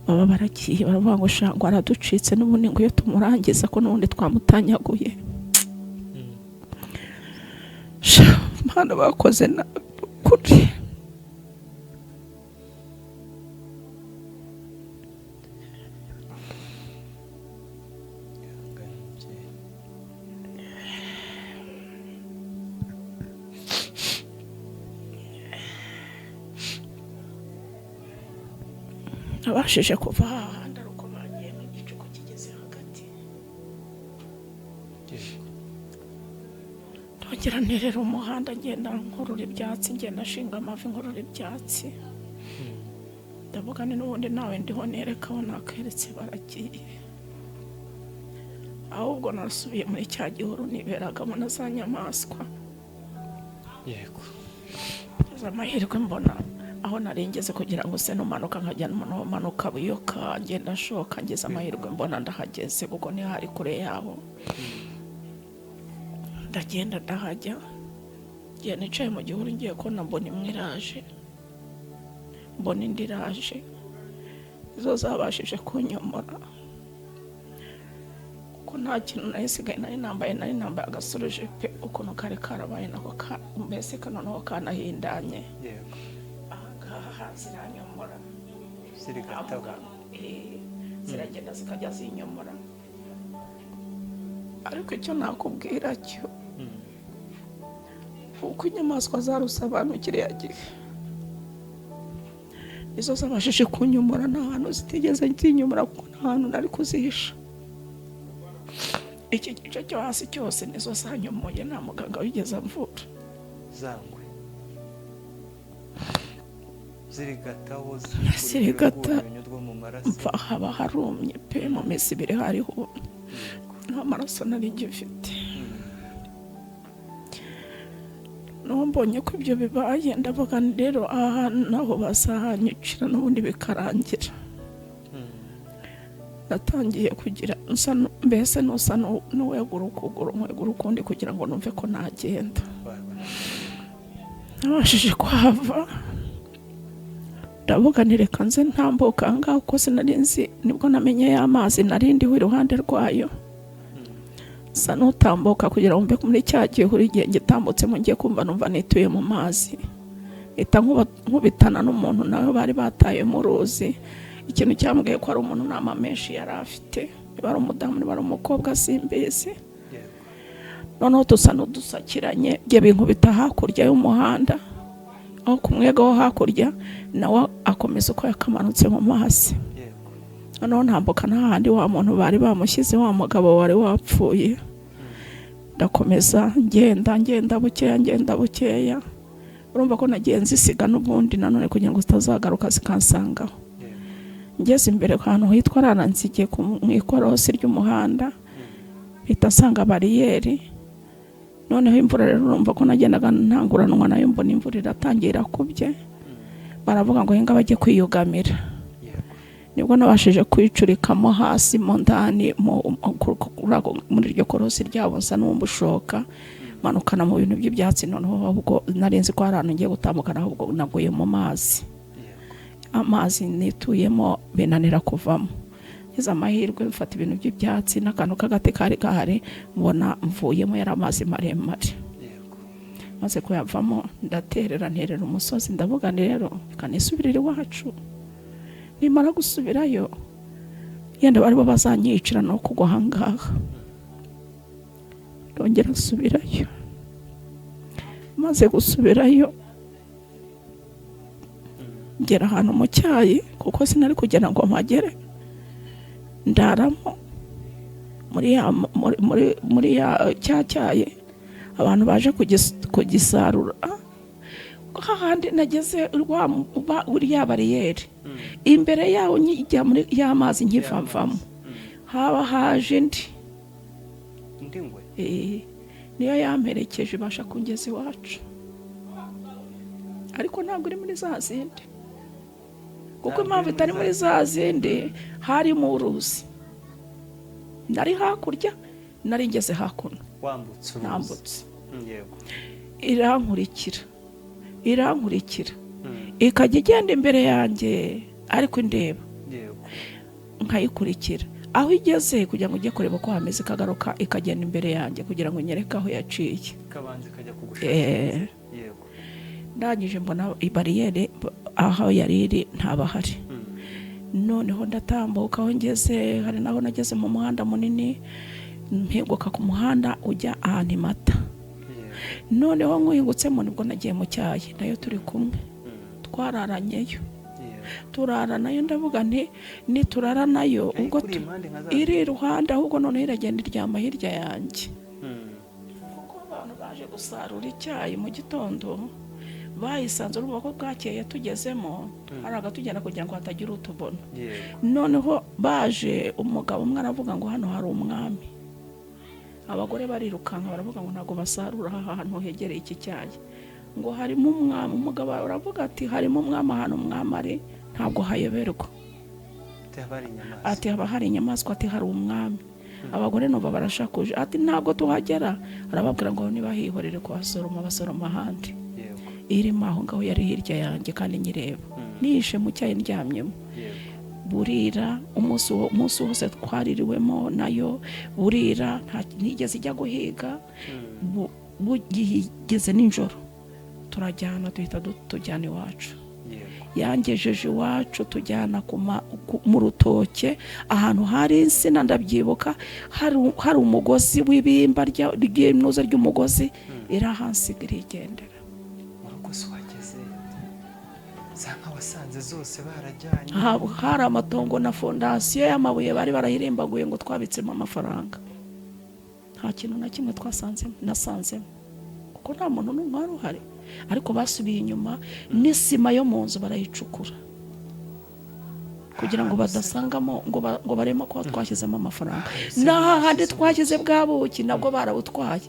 Baba baragiye baravuga ngo sha, ngo araducitse n'ubundi, ngo iyo tumurangiza ko n'ubundi twamutanyaguye. Sha Mana, bakoze nabi kuri. Ihangane mubyeyi. Nabashije kuva hahandi ari uko bagiye n'igicuku kigeze hagati. Ndongera nterera umuhanda, ngenda nkurura ibyatsi, ngenda nshinga amavi nkurura ibyatsi. Ndavuga ni n'ubundi nawe ndiho nereka aho nakeretse baragiye. Ahubwo nasubiye muri cya gihuru niberagamo na za nyamaswa. Ngeze amahirwe mbona aho nari ngeze kugira ngo se numanuka nkajya manuka buyoka, ngenda nshoka, ngeze amahirwe mbona ndahageze, kuko ntihari kure yabo. Ndagenda ndahajya, Igihe nicaye mu gihuru ngiye kubona mbona imwe iraje, mbona indi iraje, izo zabashije kunyomora kuko nta kintu nari nsigaye nari nambaye. Nari nambaye agasuruje pe, ukuntu kari karabaye nako mbese kanoneho kanahindanye. Ahangaha ziranyomora. Zirigataho. Ziragenda zikajya zinyomora, ariko icyo nakubwira cyo, uko inyamaswa zaruse abantu kiriya gihe, nizo zabashije kunyomora. Nta hantu zitigeze zinyomora kuko nta hantu nari kuzihisha. Iki gice cyo hasi cyose nizo zanyomoye, nta muganga wigeze amvura. Zangwe zirigataho. Zirigata. Urunyurwa mu maraso. Mva haba harumye pe, mu minsi 2 hari humye, nta maraso nari ngifite. Noneho mbonye ko ibyo bibaye, ndavuga nti rero aha hantu naho bazahanyicira n'ubundi bikarangira. Natangiye kugira nsa mbese nusa n'uwegura ukuguru nkwegura ukundi kugira ngo numve ko nagenda. Nabashije kuhava, ndavuga nti reka nze ntambuka aha ngaha, kuko sinari nzi, nibwo namenye ya mazi nari ndiho iruhande rwayo. Nsa n'utambuka kugira ngo mve muri cya gihuru. Igihe ngitambutse ngiye kumva numva nituye mu mazi, mpita nkubitana n'umuntu nawe bari bataye mu ruzi. Ikintu cyambwiye ko ari umuntu, nama menshi yari afite, niba ari umudamu niba ari umukobwa simbizi. Noneho dusa n'udusakiranye, ibyo binkubita hakurya y'umuhanda aho ku mwega wo hakurya, nawe akomeza uko yakamanutse mu mazi. Noneho ntambuka n'ahandi wa muntu bari bamushyize, wa mugabo wari wapfuye. Ndakomeza ngenda, ngenda bukeya, ngenda bukeya. Urumva ko nagiye nzisiga n'ubundi nanone kugira ngo zitazagaruka zikansangaho. Ngeze imbere ahantu hitwa Rananzige mu ikorosi ry'umuhanda, mpita nsanga bariyeri. Noneho imvura rero, urumva ko nagendaga ntanguranwa nayo, mbona imvura iratangiye irakubye, baravuga ngo hinga bajye kwiyugamira. Nibwo nabashije kwicurikamo hasi mo ndani muri iryo korosi ryabo, nsa n'umushoka manukana mu bintu by'ibyatsi. Noneho ahubwo nari nzi ko hari ahantu ngiye gutambukana, ahubwo naguye mu mazi. Amazi nituyemo binanira kuvamo. Ngize amahirwe mfata ibintu by'ibyatsi n'akantu k'agati kari gahari, mbona mvuyemo. Yari amazi maremare. Maze kuyavamo ndaterera, nterera umusozi, ndavuga nti rero reka nisubirire iwacu, nimara gusubirayo yenda baribo bazanyicira no kugwa ahangaha. Ndongera nsubirayo. Maze gusubirayo ngera ahantu mu cyayi, kuko sinari kugira ngo mpagere, ndaramo muri ya muri muri, muri ya cya cyayi abantu baje kugisarura. Hahandi nageze uriya bariyeri imbere yawo, nkijya muri ya mazi, nkivamvamo, haba haje indi. Indi ngwe. Niyo yamperekeje ibasha kungeza iwacu, ariko ntabwo iri muri za zindi, kuko Ntabwo impamvu iri muri itari za muri za zindi, harimo uruzi. Nari hakurya, nari ngeze hakuno. Wambutse uruzi. Nambutse. Yego. Irankurikira, irankurikira, ikajya igenda imbere yanjye ariko indeba, nkayikurikira aho igeze kugira ngo ujye kureba uko hameze, ikagaruka ikagenda imbere yanjye kugira ngo nyereke aho yaciye. Ikabanza ikajya kugushakira. Yego. Ndangije mbona bariyeri aho yari iri ntabahari. Noneho ndatambuka, aho ngeze hari naho nageze mu muhanda munini, mpinguka ku muhanda ujya ahantu i Mata. Noneho nkwingutsemo nibwo nagiye mu cyayi, nayo turi kumwe, twararanyeyo. Turara nayo, ndavuga nti niturara nayo ubwo Kuri impande nka za iri iruhande, ahubwo noneho iragenda iryama hirya yanjye, kuko abantu baje gusarura icyayi mu gitondo bayisanze. Urumva ko bwakeye tugezemo, hari tugenda kugira ngo hatagira utubona. Noneho baje, umugabo umwe aravuga ngo hano hari umwami. Abagore barirukanka, baravuga ngo ntabwo basarura aha hantu hegereye iki cyayi, ngo harimo umwami. Umugabo aravuga ati harimo umwami, ahantu umwami ari ntabwo hayoberwa. Ati haba hari inyamaswa. Ati haba hari inyamaswa, ati hari umwami. Abagore numva barashakuje, ati ntabwo tuhagera. Arababwira ngo nibahihorere kuhasoroma, basoroma ahandi. Irimo aho ngaho, yari hirya yanjye kandi nyireba, nihishe mu cyayi ndyamyemo. Burira umunsi wose twaririwemo nayo, burira ntigeze ijya guhiga. Bugeze nijoro turajyana, duhita tujyana iwacu. Yangejeje iwacu, tujyana mu rutoke ahantu hari insina. Ndabyibuka hari umugozi w'ibimba ry'intuza ry'umugozi, irahansiga irigendera. Mu rugo se uhageze za nka wasanze zose barajyanye? Hari amatongo na fondasiyo y'amabuye, bari barayirimbaguye ngo twabitsemo amafaranga. Nta kintu na kimwe twasanzemo, nasanzemo, kuko nta muntu n'umwe wari uhari. Ariko basubiye inyuma n'isima yo mu nzu barayicukura kugira ngo badasangamo ngo baremo kuba twashyizemo amafaranga. N'ahandi twashyize bwa buki nabwo barabutwaye.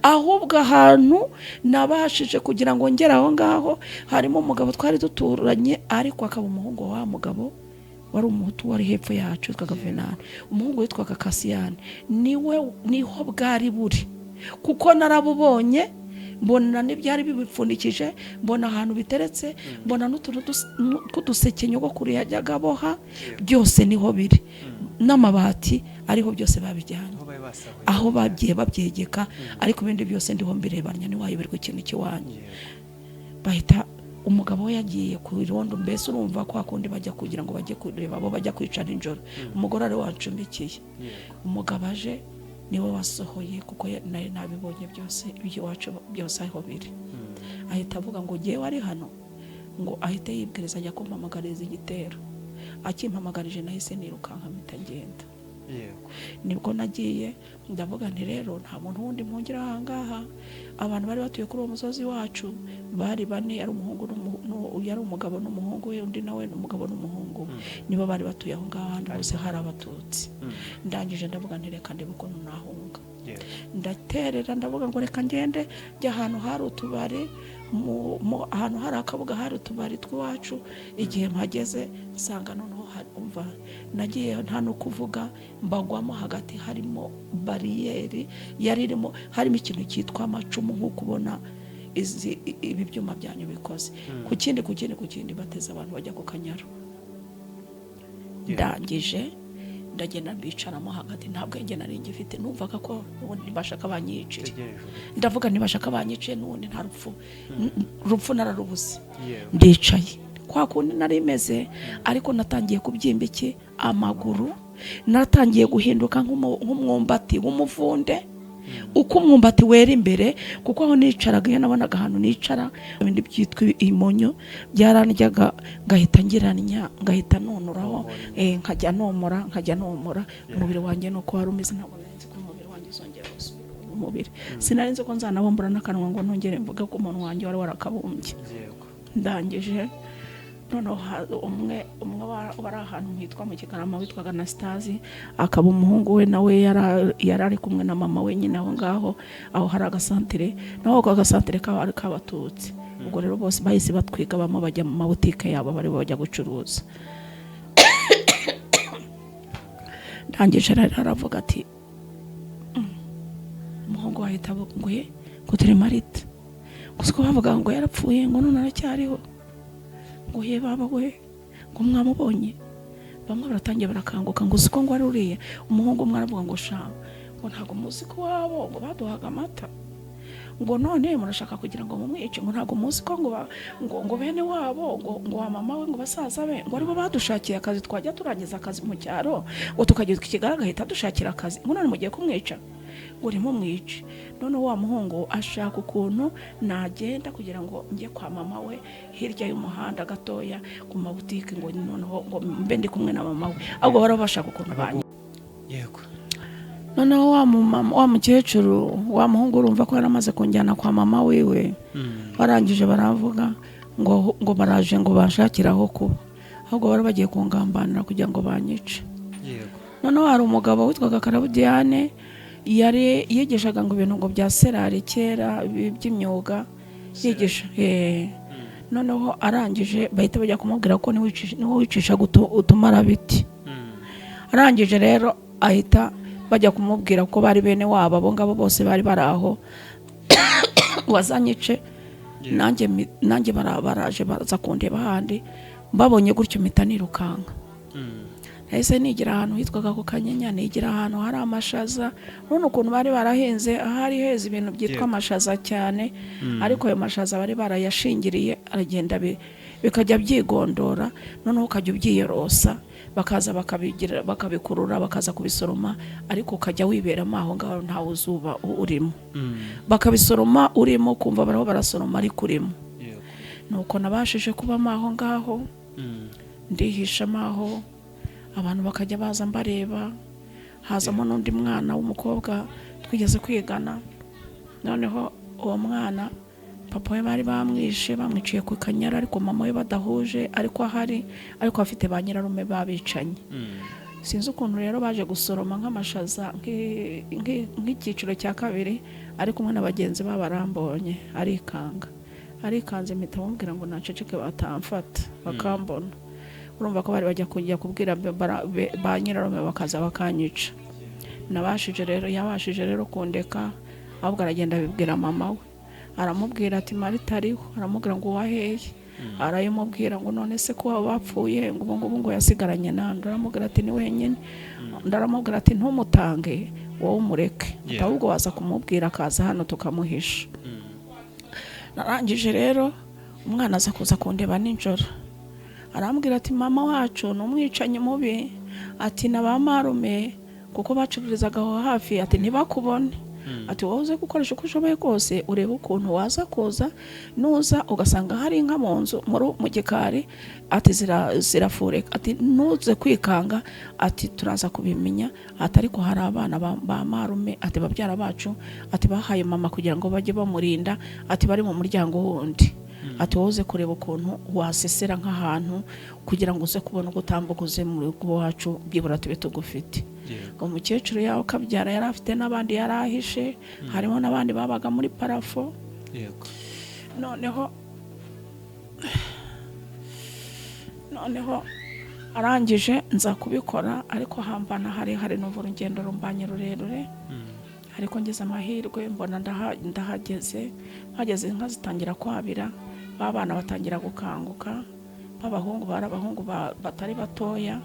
Ahubwo ahantu nabashije kugira ngo ngere aho ngaho, harimo umugabo twari duturanye, ariko akaba umuhungu wa wa mugabo wari umuhutu wari hepfo yacu witwaga Venani, umuhungu witwaga Kasiyani. Niwe niho bwari buri, kuko narabubonye, mbona n'ibyari bibipfundikije, mbona ahantu biteretse, mbona n'utuntu tw'uduseke nyogokuru yajyaga aboha, byose niho biri, n'amabati ariho, byose babijyanye. Aho bari basahuye? Aho bagiye babyegeka, ariko ibindi byose ndiho mbirebanya. Ntiwayoberwa ikintu cy'iwanyu. Bahita umugabo we yagiye ku irondo, mbese urumva kwa kundi bajya kugira ngo bajye kureba abo bajya kwica nijoro, umugore ari we wancumbikiye. Umugabo aje niwe wasohoye, kuko nari nabibonye byose, iby'iwacu byose aho biri. Ahita avuga ngo ngewe ari hano, ngo ahite yibwiriza ajya kumpamagariza igitero. Akimpamagarije nahise nirukanka mpita ngenda. Nibwo nagiye, ndavuga nti rero nta muntu wundi mpungira aha ngaha. Abantu bari batuye kuri uwo musozi wacu bari bane, yari umuhungu yari umugabo n'umuhungu we, undi nawe ni umugabo n'umuhungu we, nibo bari batuye aho ngaho. Ahandi hose hari abatutsi. Ndangije ndavuga nti reka ndebe ukuntu nahunga. Ndaterera, ndavuga ngo reka ngende njya ahantu hari utubari, ahantu hari akabuga, hari utubari tw'iwacu. Igihe mpageze nsanga noneho umva, nagiye nta no kuvuga, mbagwamo hagati. Harimo bariyeri yari irimo, harimo ikintu cyitwa amacumu, nk'uko ubona ibi byuma byanyu bikoze ku kindi, ku kindi, ku kindi, bateze abantu bajya ku Kanyaru. Ndangije ndagenda mbicaramo hagati, nta bwenge nari ngifite. Numvaga ko ubundi ntibashaka banyicire. Tegereje urupfu. Ndavuga ntibashaka banyiciye, n'ubundi nta rupfu, urupfu nararubuze. Ndicaye kwa kundi nari meze, ariko natangiye kubyimba iki amaguru, natangiye guhinduka nk'umwumbati w'umuvunde, uko umwumbati wera imbere. Kuko aho nicaraga, iyo nabonaga ahantu nicara, ibindi byitwa imonyo byarandyaga, ngahita ngiranya, ngahita nunuraho, nkajya nomora, nkajya nomora umubiri wanjye. Nuko wari umeze. Ntabwo nari nzi ko umubiri wanjye uzongera gusubira mu mubiri. Sinari nzi ko nzanabumbura n'akanwa ngo nongere mvuge ko umuntu wanjye wari warakabumbye. Ndangije noneho umwe umwe wari ahantu hitwa mu Kigarama witwaga Anastasi, akaba umuhungu we nawe yari ari kumwe na mama we nyine aho ngaho, aho hari agasantire, naho ako gasantere kaba ari k'abatutsi. Ubwo rero bose bahise batwiga, bamwe bajya mu mabutike yabo, bari bajya gucuruza. Ndangije rero aravuga ati umuhungu we ahita avuga ngo ye, ngo turi Marita gusa, ko bavuga ngo yarapfuye, ngo none aracyariho, ngo ye baba we, ngo mwamubonye? Bamwe baratangiye barakanguka ngo uzi ko ngo ari uriya umuhungu. Umwe aravuga ngo sha, ngo ntabwo muzi ko wabo ngo baduhaga amata, ngo none murashaka kugira ngo mumwice, ngo ntabwo muzi ko ngo ngo bene wabo, ngo wa mama we, ngo basaza be, ngo aribo badushakiye akazi, twajya turangiza akazi mu cyaro ngo tukageza i Kigali agahita dushakira akazi, ngo none mugiye kumwica, ngo ntimumwice. None wa muhungu ashaka ukuntu nagenda kugira ngo njye kwa mama we hirya y'umuhanda gatoya ku mabutike, ngo noneho ngo mbe ndi kumwe na mama we. Ahubwo bari bashaka ukuntu banyi Noneho wa mumama, wa mukecuru, wa muhungu, urumva ko yaramaze kunjyana kwa mama wiwe. Barangije baravuga ngo baraje ngo banshakire aho kuba, ahubwo bari bagiye kungambanira kugira ngo banyice. Noneho hari umugabo witwaga Karabudiyane, yari yigishaga ngo ibintu ngo bya serari kera by'imyuga yigisha. Noneho arangije bahita bajya kumubwira ko niwe wicishaga utumarabiti. Arangije rero ahita Bajya kumubwira ko bari bene wabo, abo ngabo bose bari bari aho, wazanyice. Nanjye baraje baza kundeba ahandi, mbabonye gutyo mpita nirukanka. Nahise nigira ahantu hitwaga ku Kanyinya, nigira ahantu hari amashaza. None ukuntu bari barahinze ahari heza ibintu byitwa amashaza cyane, ariko ayo mashaza bari barayashingiriye, aragenda bikajya byigondora, noneho ukajya ubyiyorosa, bakaza bakabigira, bakabikurura, bakaza kubisoroma, ariko ukajya wiberamo aho ngaho, ntawe uzuba urimo. Bakabisoroma urimo, kumva bariho barasoroma ariko urimo. Nuko nabashije kubamo aho ngaho, ndihishamo aho, abantu bakajya baza mbareba. Hazamo n'undi mwana w'umukobwa twigeze kwigana. Noneho uwo mwana papa we bari bamwishe, bamwiciye ku Kanyara, ariko mama we badahuje, ariko ahari, ariko afite ba nyirarume babicanye. Sinzi ukuntu rero baje gusoroma nk'amashaza nk'icyiciro cya kabiri, ari kumwe na bagenzi babo, arambonye arikanga, arikanze, mpita mubwira ngo naceceke batamfata bakambona. Urumva ko bari bajya kujya kubwira ba nyirarume, bakaza bakanyica. Nabashije rero, yabashije rero kundeka, ahubwo aragenda abibwira mama we, aramubwira ati: "Marita ariho." Aramubwira ngo: "Waheye?" Arayimubwira ngo: "None se ko bapfuye, ngo ubu ngubu ngo yasigaranye nande?" Aramubwira ati: "Ni wenyine." Undi aramubwira ati: "Ntumutange, wowe umureke." Ahubwo waza kumubwira akaza hano tukamuhisha. Narangije rero umwana aza kuza kundeba nijoro, arambwira ati: "Mama wacu ni umwicanyi mubi," ati, "na ba marume kuko bacururizaga aho hafi," ati, "ntibakubone," ati, "wowe uze gukoresha uko ushoboye kose, urebe ukuntu waza kuza, nuza ugasanga hari inka mu nzu mu gikari," ati, "zirafureka," ati, "ntuze kwikanga," ati, "turaza kubimenya," ati, "ariko hari abana ba marume," ati, "babyara bacu," ati, "bahaye mama kugira ngo bajye bamurinda," ati, "bari mu muryango wundi," ati, "wowe uze kureba ukuntu wasesera nk'ahantu kugira ngo uze kubona uko utambuka uze mu rugo iwacu, byibura tube tugufite." Umukecuru yawe ukabyara yari afite n'abandi yari ahishe, harimo n'abandi babaga muri parafo. Noneho arangije nza kubikora, ariko hambana harehare, numva urugendo rumbanye rurerure. Ariko ngize amahirwe mbona ndahageze. Mpageze inka zitangira kwabira, ba bana batangira gukanguka b'abahungu, bari abahungu batari batoya.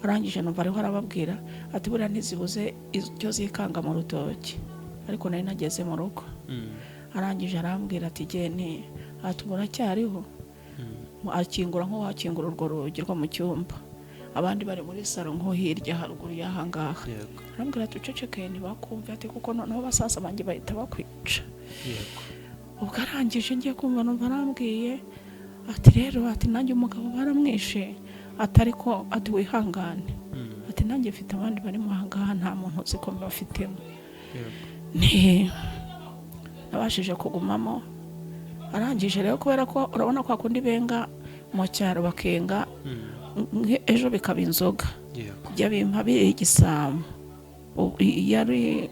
Arangije numva ariho arababwira ati: "Buriya ntizibuze icyo zikanga mu rutoki." Ariko nari nageze mu rugo. Arangije arambwira ati: "Gene," ati, "uracyariho?" Akingura nk'uwakingura urwo rugi rwo mu cyumba, abandi bari muri salo nko hirya haruguru y'aha ngaha. Arambwira ati: "Uceceke ntibakumve," ati, "kuko noneho basaza banjye bahita bakwica." Ubwo arangije ngiye kumva numva arambwiye ati: "Rero," ati, "nanjye umugabo baramwishe," ati, "ariko," ati, "wihangane," ati, "nanjye mfite abandi bari mu aha ngaha nta muntu uzi ko mbafitemo." Ni nabashije kugumamo. Arangije rero, kubera ko urabona kwa kundi benga mu cyaro, bakenga ejo bikaba inzoga. Bijya bimpa biri igisambo. Yari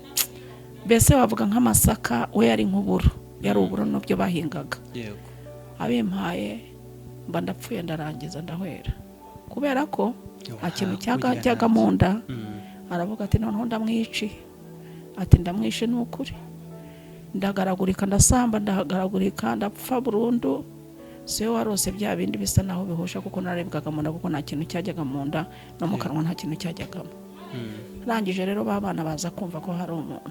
mbese wavuga nk'amasaka, we yari nk'uburo, yari uburo n'ibyo bahingaga. Abimpaye mba ndapfuye, ndarangiza ndahwera, kubera ko nta kintu cyajyaga mu nda. Aravuga ati: "Noneho ndamwici," ati, "ndamwishe ni ukuri." Ndagaragurika, ndasamba, ndagaragurika, ndapfa burundu. Siwe warose bya bindi bisa naho bihusha, kuko narebwaga mu nda, kuko nta kintu cyajyaga mu nda, no mu kanwa nta kintu cyajyagamo. Arangije rero ba bana baza kumva ko hari umuntu.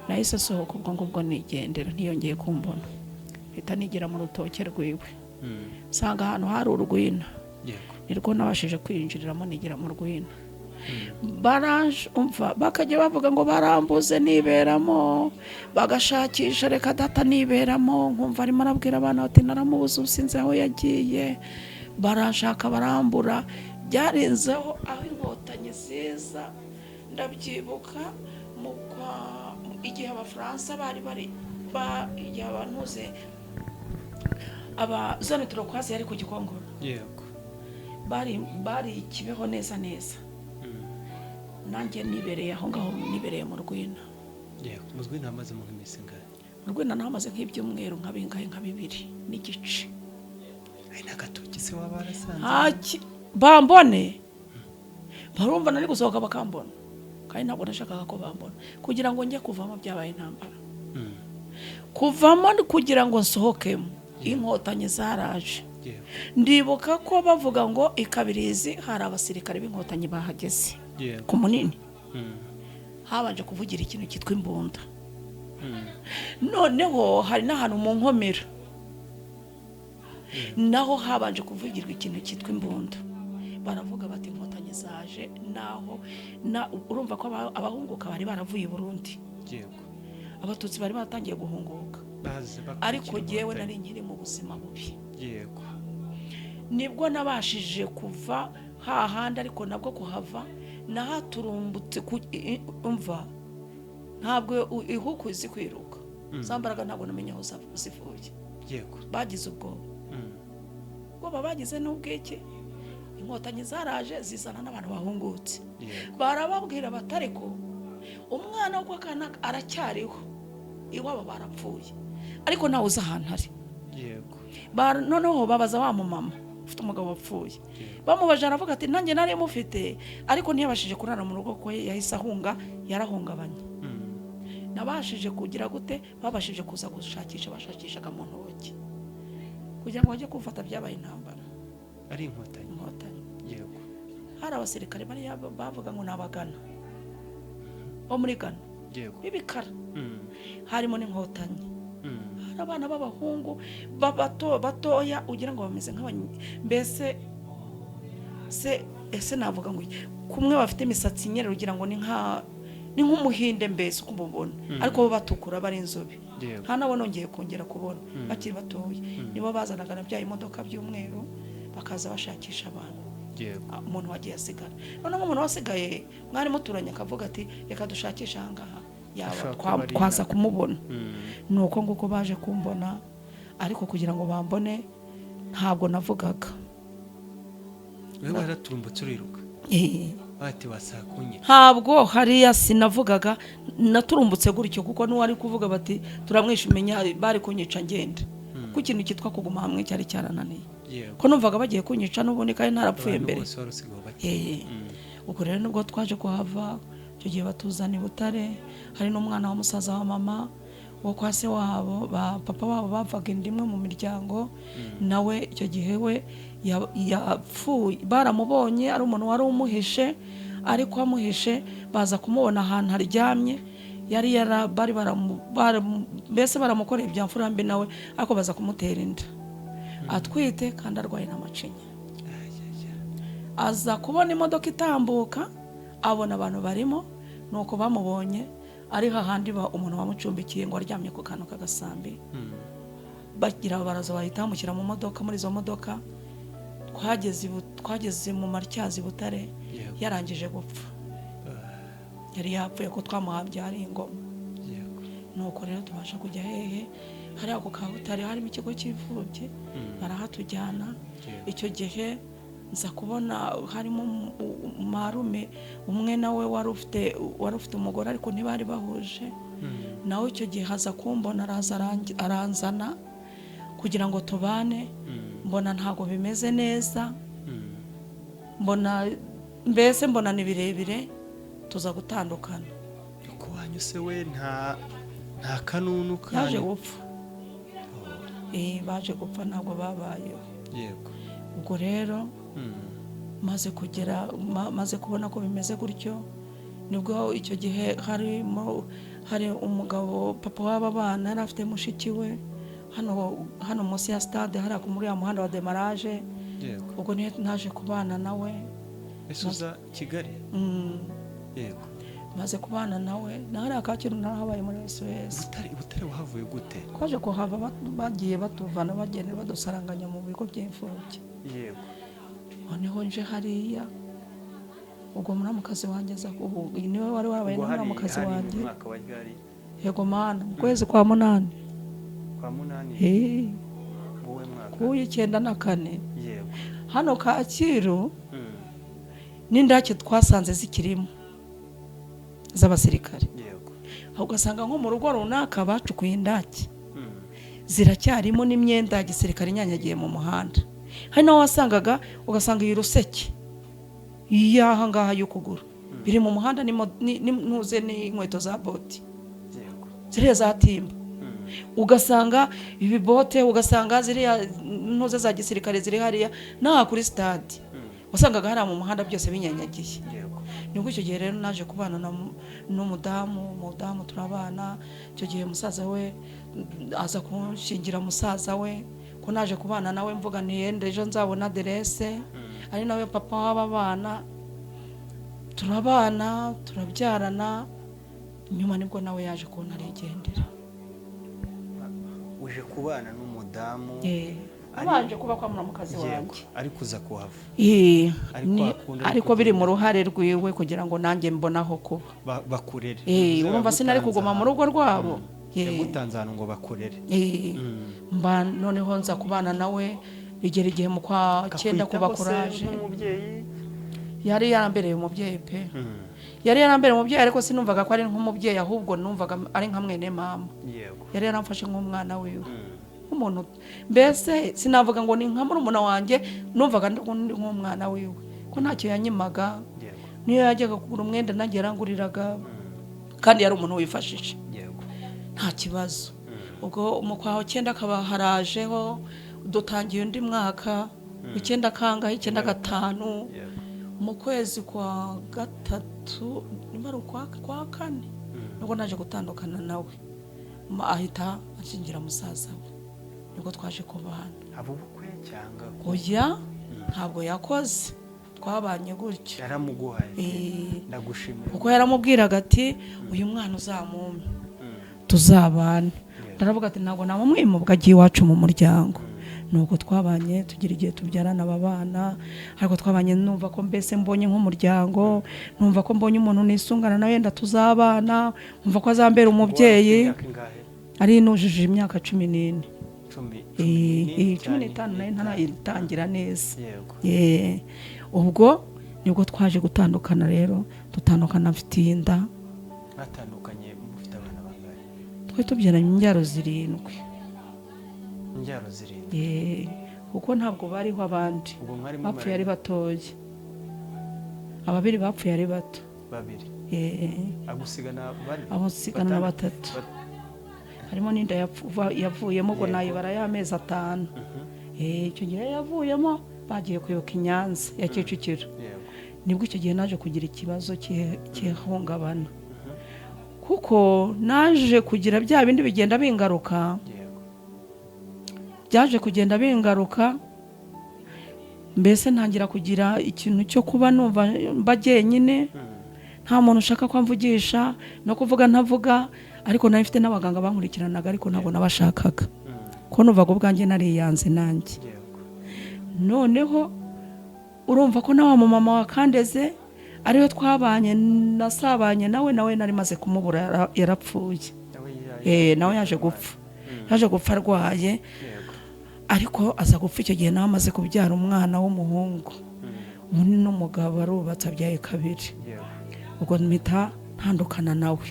Nahise sohoka ubwo ngubwo nigendera, ntiyongeye kumbona. Mpita nigira mu rutoke rwiwe, nsanga ahantu hari urwina, nirwo nabashije kwinjiriramo, nigira mu rwina. Baranje umva bakajya bavuga ngo barambuze, niberamo, bagashakisha, reka data, niberamo. Nkumva arimo arabwira abana bati: "Naramubuze, ubu sinzi aho yagiye." Baranshaka barambura. Byarenzeho aho Inkotanyi ziza. Ndabyibuka mu kwa igihe Abafaransa bari bari igihe abantuze aba zone turquoise yari ku Gikongoro. Bari Kibeho neza neza. Nanjye nibereye aho ngaho, nibereye mu rwina. Mu rwina hamaze mu nk'iminsi ingahe? Mu rwina naho nk'ibyumweru nka bingahe, nka 2.5. Ari n'agatoki se waba warasanze? Bambone, barumva nari gusohoka bakambona. Kandi ntabwo nashakaga ko bambona. Kugira ngo njye kuvamo byabaye intambara. Kuvamo kugira ngo nsohokemo, Inkotanyi zaraje. Ndibuka ko bavuga ngo i Kabirizi hari abasirikare b'Inkotanyi bahageze ku Munini. Habanje kuvugira ikintu cyitwa imbunda. Noneho hari n'ahantu mu Nkomero naho habanje kuvugirwa ikintu cyitwa imbunda. Baravuga bati Inkotanyi zaje. Naho urumva ko abahunguka bari baravuye i Burundi. Abatutsi bari batangiye guhunguka. Baze bakurikira Ariko jyewe Inkotanyi. nari nkiri mu buzima bubi. Nibwo nabashije kuva hahandi, ariko nabwo kuhava nahaturumbutse umva, ntabwo ihuku izi kwiruka. Za mbaraga ntabwo namenye aho zivuye. Bagize ubwoba. Ubwoba bagize n'ubwiki? Inkotanyi zaraje zizana n'abantu bahungutse. Barababwira bati ariko umwana wo kwa kanaka aracyariho, iwabo barapfuye, ariko ntawe uzi ahantu ari. Noneho babaza wa mumama ufite umugabo wapfuye. Bamubaje aravuga ati nanjye nari mufite, ariko ntiyabashije kurara mu rugo kuko yahise ahunga, yarahungabanye. Nabashije kugira gute? Babashije kuza gushakisha, bashakishaga mu ntoki kugira ngo bajye kumfata. Byabaye intambara. Ari Inkotanyi? Inkotanyi. Hari abasirikare bariya bavuga ngo ni Abagana bo muri Gana b'ibikara. Harimo n'Inkotanyi. Hari abana b'abahungu bato batoya ugira ngo bameze nk'abanye, mbese se ese navuga ngo iki? Kumwe bafite imisatsi inyerera ugira ngo ni nk'umuhinde, mbese uko umubona, ariko bo batukura, bari inzobe. Nta nabo nongeye kongera kubona. Bakiri batoya nibo bazanaga na bya imodoka by'umweru, bakaza bashakisha abantu. Umuntu wagiye asigara, noneho umuntu wasigaye mwari muturanye akavuga ati reka dushakishe ahangaha yaba Ashobora kuba ari twaza inaha. kumubona. Ni uko nguko baje kumbona, ariko kugira ngo bambone ntabwo navugaga. Wowe waraturumbutse uriruka? Eh. Bati wasakunye. Ntabwo hariya sinavugaga, naturumbutse gutyo, kuko n'uwari kuvuga bati turamwishe, umenya bari kunyica ngenda, kuko ikintu cyitwa kuguma hamwe cyari cyarananiye. Ko numvaga bagiye kunyica n'ubundi kandi ntarapfuye Abantu mbere. bose wari usigaye bake. Eh. Ubwo rero nibwo twaje kuhava. Icyo gihe batuzana i Butare. Hari n'umwana wa musaza wa mama wo kwa se wabo, ba papa wabo bavaga inda imwe mu miryango. Nawe icyo gihe we yapfuye, baramubonye ari umuntu wari umuhishe, ariko amuhishe baza kumubona ahantu aryamye, yari yara bari mbese baramukoreye ibya mfura mbi nawe, ariko baza kumutera inda atwite kandi arwaye n'amacinya. Aza kubona imodoka itambuka, abona abantu barimo, nuko bamubonye ari hahandi umuntu wamucumbikiye ngo aryamye ku kantu k'agasambi. Bagira baraza bahita bamushyira mu modoka. Muri izo modoka twageze mu Matyazo i Butare. Yarangije gupfa, yari yapfuye, ko twamuhambye hari ingoma. Nuko rero tubasha kujya hehe? Hariya ku Kabutare harimo ikigo cy'imfubyi, barahatujyana. Icyo gihe nza kubona harimo marume umwe nawe wari ufite umugore, ariko ntibari bahuje. Nawe icyo gihe aza kumbona, araza aranzana kugira ngo tubane. Mbona ntabwo bimeze neza, mbona mbese mbona ni birebire, tuza gutandukana. Uko wanyuse we nta kanunu Yaje kanyu? gupfa. Baje gupfa, ntabwo babayeho. Ubwo rero maze kubona ko bimeze gutyo, nibwo icyo gihe hari umugabo, papa w'aba bana, yari afite mushiki we hano munsi ya stade, hariya muri ya muhanda wa Demarage. Ubwo niyo naje kubana nawe. Ese uza Kigali? Mm. Maze kubana nawe na hariya Kacyiru, narahabaye muri SOS. Butare wahavuye gute? Twaje kuhava bagiye batuvana, bagenda badusaranganya mu bigo by'imfubyi. Noneho nje hariya, ubwo muramukazi wanjye aza, ubu niwe wari warabaye Ubwo na hari muramukazi hari mu wanjye. mwaka wa ryari? Yego mana, mu kwezi kwa munani. Kwa munani? Eh. Wowe mwaka? Ku 94. Hano Kacyiru n'indake twasanze zikirimo z'abasirikare. Aho ugasanga nko mu rugo runaka bacukuye indake, ziracyarimo n'imyenda ya gisirikare inyanyagiye mu muhanda. Hari n'aho wasangaga, ugasanga iyi ruseke y'aha ngaha y'ukuguru. Biri mu muhanda, ntuze n'inkweto za boti, ziriya za timba, ugasanga ibi bote, ugasanga ziriya ntuze za gisirikare ziri hariya n'aha kuri stade, wasangaga hariya mu muhanda byose binyanyagiye. Nibwo icyo gihe rero naje kubana n'umudamu, umudamu turabana. Icyo gihe musaza we aza kunshingira, musaza we ko naje kubana nawe, mvuga ntiyende ejo nzabona aderese, ari nawe papa w'aba bana. Turabana, turabyarana, nyuma nibwo nawe yaje kubona arigendera. Uje kubana n'umudamu? Abanje kuba kwa muramukazi wanjye. Ariko uza kuhava? Eh, Ariko akunda ariko biri mu ruhare rwiwe kugira ngo nanjye mbone aho kuba. Bakurere. Urumva sinari kuguma mu rugo rwabo. Yagutanze ahantu ngo bakurere. Mba noneho nza kubana nawe, bigera igihe mu kwa cyenda kuba Akakwitaho se kuraje. nk'umubyeyi? Yari yarambereye umubyeyi pe, yari yarambereye umubyeyi, ariko sinumvaga ko ari nk'umubyeyi, ahubwo numvaga ari nka mwene mama. Yari yaramfashe nk'umwana wiwe, nk'umuntu mbese sinavuga ngo ni nka murumuna wanjye, numvaga ndi nk'umwana wiwe ko ntacyo yanyimaga. Niyo yajyaga kugura umwenda nanjye yaranguriraga, kandi yari umuntu wifashije, nta kibazo. Ubwo mu kwa cyenda akaba harajeho, dutangiye undi mwaka, icyenda kangahe, 95, mu kwezi kwa gatatu, nimba ari ukwa kwa kane, nibwo naje gutandukana nawe. Ahita anshingira musaza we, nibwo twaje kubana. Haba ubukwe cyangwa? Oya, ntabwo yakoze, twabanye gutyo. Yaramuguhaye? Eh, Ndagushimira. kuko yaramubwiraga ati: "Uyu mwana uzamumpe tuzabane." Ndaravuga ati: "Ntabwo namumwima ubwo agiye iwacu mu muryango." Nuko twabanye, tugira igihe tubyarana aba bana, ariko twabanye numva ko mbese mbonye nk'umuryango, numva ko mbonye umuntu nisungana nawe, wenda tuzabana, numva ko azambera umubyeyi. Imyaka ingahe? Ari nujuje imyaka 14. Cumi 15 nayo ntarayitangira neza. Ubwo nibwo twaje gutandukana rero, dutandukana mfite iyi nda. Mwatandukanye mufite abana bangahe? Twari tubyaranye imbyaro zirindwi. Imbyaro zirindwi? Kuko ntabwo bariho abandi. Ubwo mwari Bapfuye ari mumaranye batoya, ababiri bapfuye ari bato. Babiri? Agusigana bane? Abasigana na Batandatu? batatu. Harimo n'inda yavuyemo ubwo, nayibara y'amezi 5. Icyo gihe yavuyemo bagiye kwibuka i Nyanza ya Kicukiro. Nibwo icyo gihe naje kugira ikibazo cy'ihungabana, kuko naje kugira bya bindi bigenda bingaruka. Byaje kugenda bingaruka, mbese ntangira kugira ikintu cyo kuba numva mba jyenyine, nta muntu ushaka ko amvugisha, no kuvuga ntavuga. Ariko nari mfite n'abaganga bankurikiranaga, ariko ntabwo nabashakaga, ko numvaga ubwanjye nariyanze nanjye. Noneho urumva ko na wa mumama wakandeze, ariwe twabanye, nasabanye nawe, nawe nari maze kumubura, yarapfuye. Nawe Nawe yaje gupfa, yaje gupfa arwaye. Ariko aza gupfa icyo gihe nawe amaze kubyara umwana w'umuhungu, ubu ni n'umugabo, arubatse, abyaye kabiri. Ubwo mpita ntandukana nawe.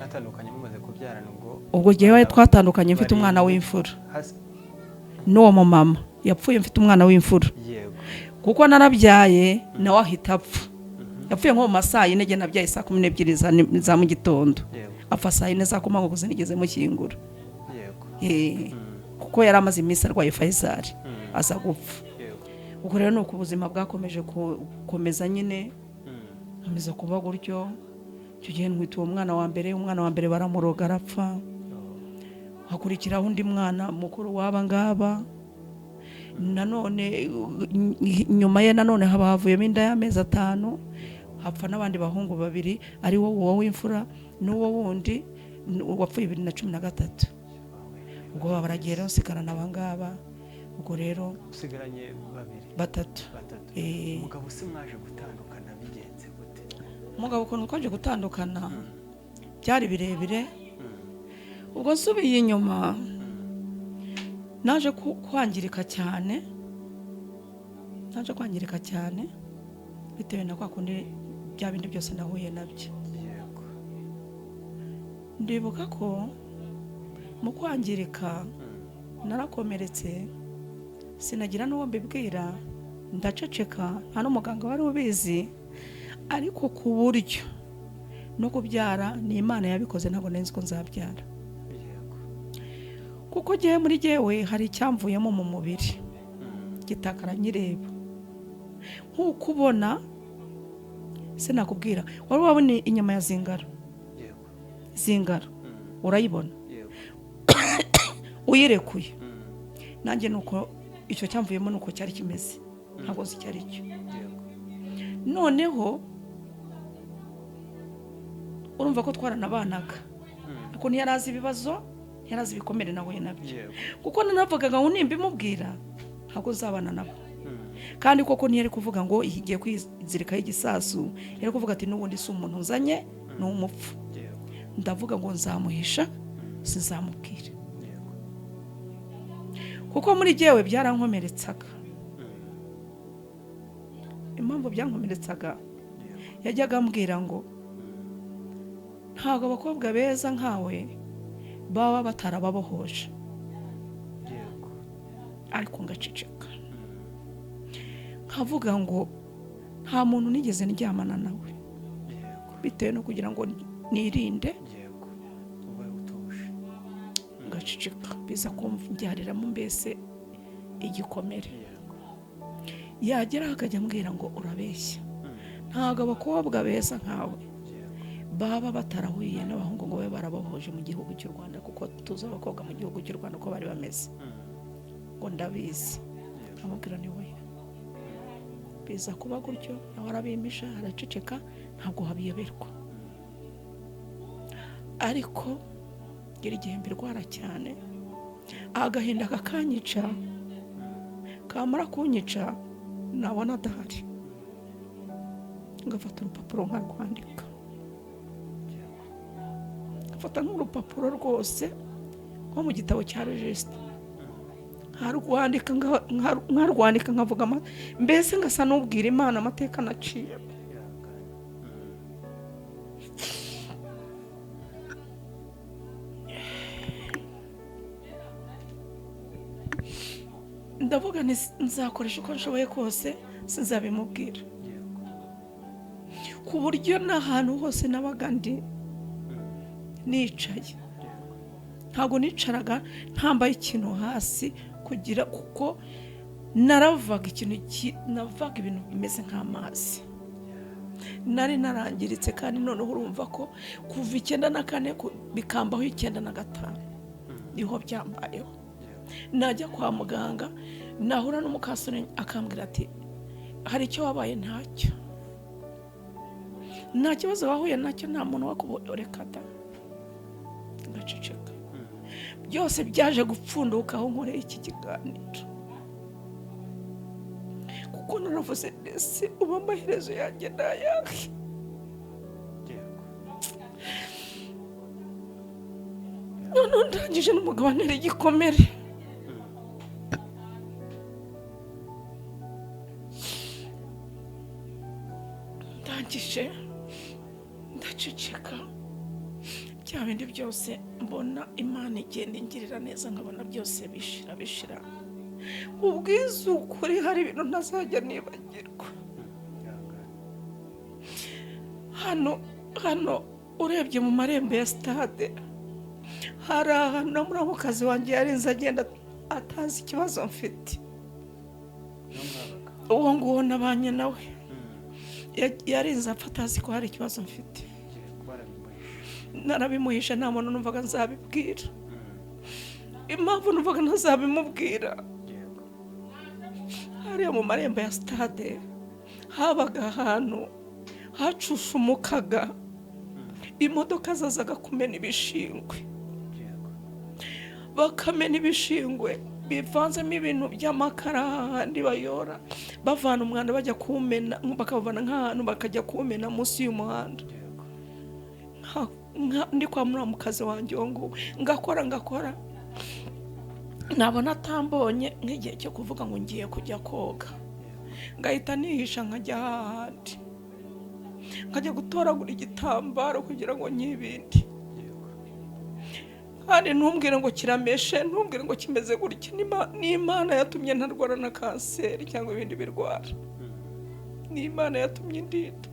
Atandukanye mumaze kubyarana ubwo? Ubwo jyewe twatandukanye mfite umwana w'imfura. N'uwo mumama yapfuye mfite umwana w'imfura. Kuko narabyaye nawe ahita apfa, yapfuye nko mu ma saa yine, njye nabyaye saa 12 za mu gitondo, apfa saa yine za kumanywa, gusa nigeze mushyingura. Kuko yari amaze iminsi arwaye Faisal, aza gupfa. Ubwo rero ni uko ubuzima bwakomeje gukomeza nyine, nkomeza kuba gutyo. Icyo gihe ntwite uwo mwana wa mbere, umwana wa mbere baramuroga arapfa. Hakurikiraho undi mwana mukuru w'aba ngaba, nanone nyuma ye nanone haba havuyemo inda y'amezi 5, hapfa n'abandi bahungu babiri, ari wo uwo w'imfura n'uwo wundi wapfuye 2013. Ubwo baba baragiye rero, nsigarana aba ngaba. Ubwo rero Usigaranye babiri? Batatu. Batatu. Eh. Umugabo se mwaje gutandukana bigenze gute? Umugabo ukuntu twaje gutandukana byari birebire. Ubwo nsubiye inyuma, naje kwangirika cyane, naje kwangirika cyane bitewe na kwa kundi bya bindi byose nahuye nabyo. Ndibuka ko mu kwangirika narakomeretse, sinagira n'uwo mbibwira, ndaceceka, nta n'umuganga wari ubizi. Ariko ku buryo no kubyara ni Imana yabikoze, ntabwo nari nzi ko nzabyara. Kuko ngewe muri jyewe hari icyamvuyemo mu mubiri gitakara nyireba, nk'uko ubona sinakubwira, wari wabona inyama ya zingaro? Zingaro urayibona uyirekuye? Nanjye nuko icyo cyamvuyemo nuko cyari kimeze, ntabwo nzi icyo ari cyo. Noneho urumva ko twaranabanaga, ariko ntiyari azi ibibazo, ntiyari azi ibikomere nahuye nabyo, kuko nanavugaga ngo nimba imubwira ntabwo nzabana nabo. Kandi koko ntiyari kuvuga ngo igiye kwizirikaho igisasu, yari kuvuga ati n'ubundi si umuntu nzanye, ni umupfu. Ndavuga ngo nzamuhisha, sinzamubwira, kuko muri jyewe byarankomeretsaga. Impamvu byankomeretsaga, yajyaga ambwira ngo ntabwo abakobwa beza nkawe baba batarababohoje, ariko ngaceceka nkavuga ngo nta muntu nigeze ndyamana nawe, bitewe no kugira ngo nirinde, ngaceceka, biza kumbyariramo mbese igikomere. Yageraho akajya ambwira ngo urabeshya, ntabwo abakobwa beza nkawe baba batarahuye n'abahungu ngo babe barabohoje mu gihugu cy'u Rwanda, kuko tuzi abakobwa mu gihugu cy'u Rwanda uko bari bameze, ngo ndabizi. Amubwira ni we biza kuba gutyo, nawe arabimisha araceceka, ntabwo habiyoberwa. Ariko ngira igihe mbirwara cyane, agahinda kakanyica, kamara kunyica nabona adahari ngafata urupapuro nkarwandika, ngafata nk'urupapuro rwose nko mu gitabo cya regisita nkarwandika, nkavuga mbese ngasa n'ubwira Imana amateka naciye. Ndavuga nzakoresha uko nshoboye kose sinzabimubwira, ku buryo n'ahantu hose nabaga ndi nicaye, ntabwo nicaraga ntambaye ikintu hasi kugira, kuko naravaga ikintu, navaga ibintu bimeze nk'amazi, nari narangiritse. Kandi noneho urumva ko kuva 94 bikambaho 95 niho byambayeho. Najya kwa muganga nahura n'umukasore akambwira ati hari icyo wabaye? Ntacyo, nta kibazo wahuye nacyo, nta muntu wakuboreka da. Ngaceceka. Byose byaje gupfunduka aho nkoreye iki kiganiro, kuko naravuze ndetse ubu amaherezo yanjye ni ayahe? Noneho ndangije n'umugabanira igikomere, ndangije ndaceceka, bya bindi byose mbona Imana igenda ingirira neza, nkabona byose bishira bishira. Ubwiza ukuri hari ibintu ntazajya nibagirwa. Hano urebye mu marembo ya sitade hari ahantu na muramukazi wanjye yarinze agenda atazi ikibazo mfite, uwo nguwo nabanye nawe yarinze apfa atazi ko hari ikibazo mfite. Narabimuhisha, nta muntu numvaga nzabibwira. Impamvu numvaga ntazabimubwira, hariya mu marembo ya sitade habaga ahantu hacushumukaga, imodoka zazaga kumena ibishingwe, bakamena ibishingwe bivanzemo ibintu by'amakara, hahandi bayora bavana umwanda bajya kuwumena, bakawuvana nk'ahantu bakajya kuwumena munsi y'umuhanda. Ndi kwa muramukazi wanjye uwo nguwo, ngakora nabona atambonye nk'igihe cyo kuvuga ngo ngiye kujya koga, ngahita nihisha nkajya hahandi nkajya gutoragura igitambaro kugira ngo nyibinde. Kandi ntumbwire ngo kirameshe, ntumbwire ngo kimeze gutya, ni Imana yatumye ntarwara na kanseri cyangwa ibindi birwara, ni Imana yatumye indinda.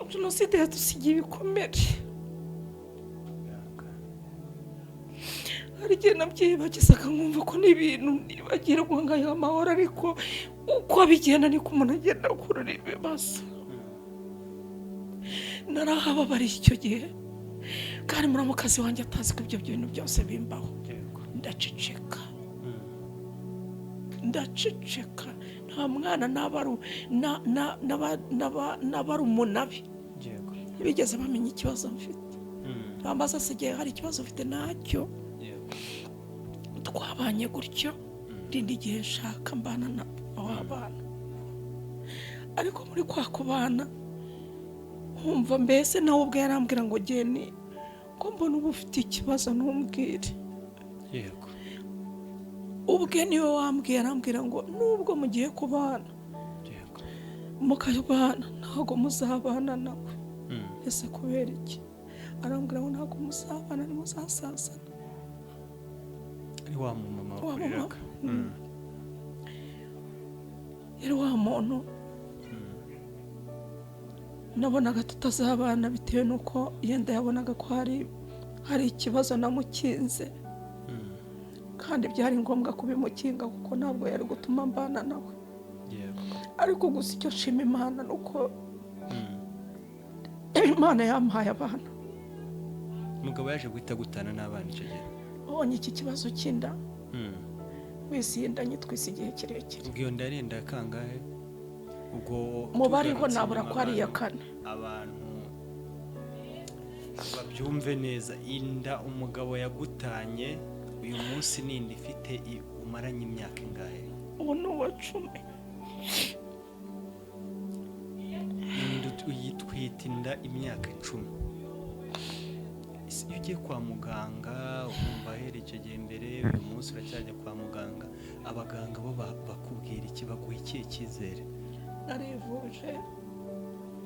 Jenoside yadusigiye ibikomere. Hari igihe nabyibagizaga nkumva ko n'ibintu nibagirwa nkayiha amahoro, ariko uko bigenda niko umuntu agenda akurura ibibazo. Narahababariye icyo gihe, kandi muramukazi wanjye atazi ko ibyo bintu byose bimbaho. Ndaceceka, ndaceceka. Nta mwana n'abarumuna be bigeze bamenya ikibazo mfite. Bambaza se igihe hari ikibazo mfite, ntacyo. Twabanye gutyo rindi gihe nshaka mbana na w'abana, ariko muri kwa kubana nkumva mbese nawe ubwe yarambwira ngo geni ko mbona uba ufite ikibazo ntumbwire. Yego. Ubwe niwe wambwiye, arambwira ngo nubwo mugiye kubana Yego. mukabana ntabwo muzabana nawe. Ese kubera iki? Arambwira ngo ntabwo muzabana, ntimuzasazana. Ari wa mumama Wa mama. wakureraga. Yari wa muntu nabonaga tutazabana bitewe n'uko yenda yabonaga ko hari ikibazo namukinze, kandi byari ngombwa kubimukinga kuko ntabwo yari gutuma mbana nawe. Yego. Ariko gusa icyo nshima Imana ni uko Imana yampaye abana. Umugabo yaje guhita gutana n'abana icyo gihe. Ubonye iki kibazo cy'inda wese iyi nda nyitwise igihe kirekire. Ubwo iyo nda yari inda ya kangahe? Ubwo Mubariho tugarutse nabura inyuma ko ari iya abantu- kane. Abantu babyumve neza, inda umugabo yagutanye uyu munsi ni inda ifite umaranye imyaka ingahe? Ubu ni uwa 10. Inda uyitwita inda imyaka 10. Iyo ugiye kwa muganga urumva ahereye icyo gihe mbere, uyu munsi uracyajya kwa muganga, abaganga bo bakubwira iki, baguha ikihe cyizere? Narivuje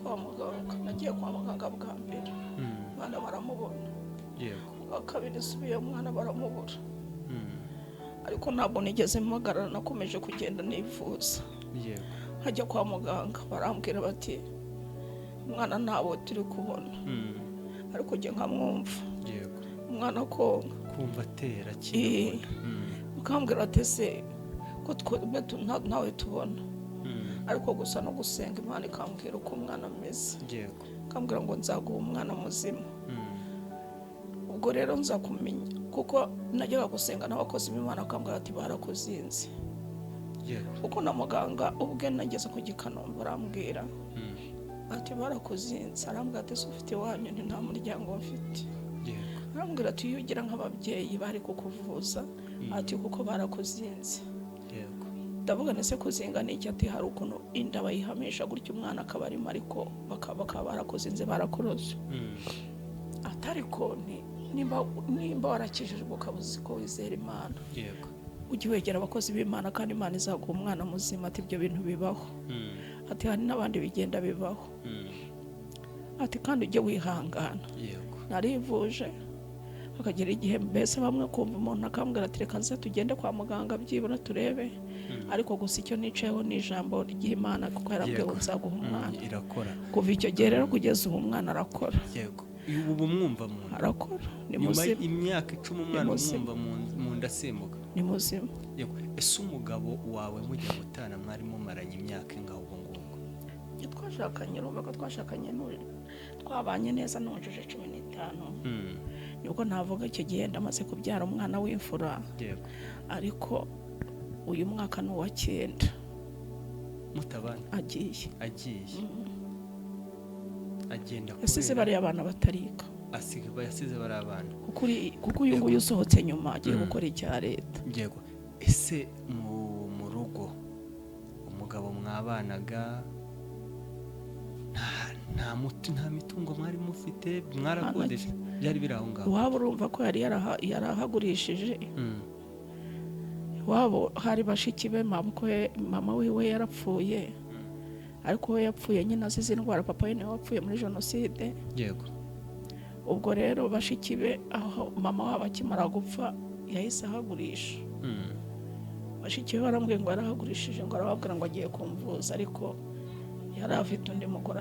kwa muganga, nagiye kwa muganga bwa mbere umwana baramubona, Yego. bwa kabiri nsubiye umwana baramubura, ariko ntabwo nigeze mpagarara, nakomeje kugenda nivuza. Yego. Nkajya kwa muganga barambwira bati umwana ntawe turi kubona, ariko njye nkamwumva. Yego. Umwana konka. Kumva atera akiri. Bakambwira ati ese ko twebwe ntawe tubona, ariko gusa no gusenga Imana ikambwira uko umwana ameze. Yego. Ikambwira ngo nzaguha umwana muzima. Ubwo rero nza kumenya kuko najyaga gusenga n'abakozi b'Imana bakambwira ati barakuzinze. Yego. Kuko na muganga ubwe nageze ku Gikanombe arambwira ati barakuzinze, arambwira ati ese ufite iwanyu? Nti nta muryango mfite. Yego. Arambwira ati iyo ugira nk'ababyeyi bari kukuvuza, ati kuko barakuzinze. Yego. Ndavuga nese kuzinga ni iki? Ati hari ukuntu inda bayihamisha gutya umwana akaba arimo, ariko bakaba barakuzinze barakuroze. Atari ko nimba warakijijwe ukaba uzi ko wizera Imana, Yego. ujye wegera abakozi b'Imana kandi Imana izaguha umwana muzima. Ati ibyo bintu bibaho, ati hari n'abandi bigenda bibaho, ati kandi ujye wihangana. Yego. Narivuje hakagera igihe mbese bamwe kumva umuntu akambwira ati reka nze tugende kwa muganga byibura turebe, ariko gusa icyo nicayeho ni ijambo ry'Imana kuko yarambwiye ngo nzaguha umwana. Irakora. Kuva icyo gihe rero kugeza ubu umwana arakora. Yego. Ubu mwumva mu nda. Arakora. Ni Nyuma muzima. y'imyaka 10 umwana Ni muzima. umwumva mu nda asimbuka. Ni muzima. Yego. Ese umugabo wawe mujya gutana mwari mumaranye imyaka ingahe ubwo ngubwo? Iyo twashakanye urumva ko twashakanye twabanye neza nujuje 15, nibwo navuga icyo gihe ndamaze kubyara umwana w'imfura. Yego. Ariko uyu mwaka ni uwa 9. Mutabana. Agiye. Agiye. Agenda Yasize bariya abana batarika. Yasize bari abana. Kuko uyu nguyu usohotse nyuma agiye gukora icya leta. Yego. Ese mu rugo umugabo mwabanaga nta mitungo mwari mufite, mwarakodesha, byari biri aho ngaho? Iwabo urumva ko yari yarahagurishije. Iwabo hari bashiki be, mama wiwe yarapfuye, ariko we yapfuye nyine azize indwara, papa we niwe wapfuye muri jenoside. Yego. Ubwo rero bashiki be aho mama wabo akimara gupfa yahise ahagurisha. Bashiki be barambwiye ngo yarahagurishije, ngo arababwira ngo agiye kumvuza, ariko yari afite undi mugore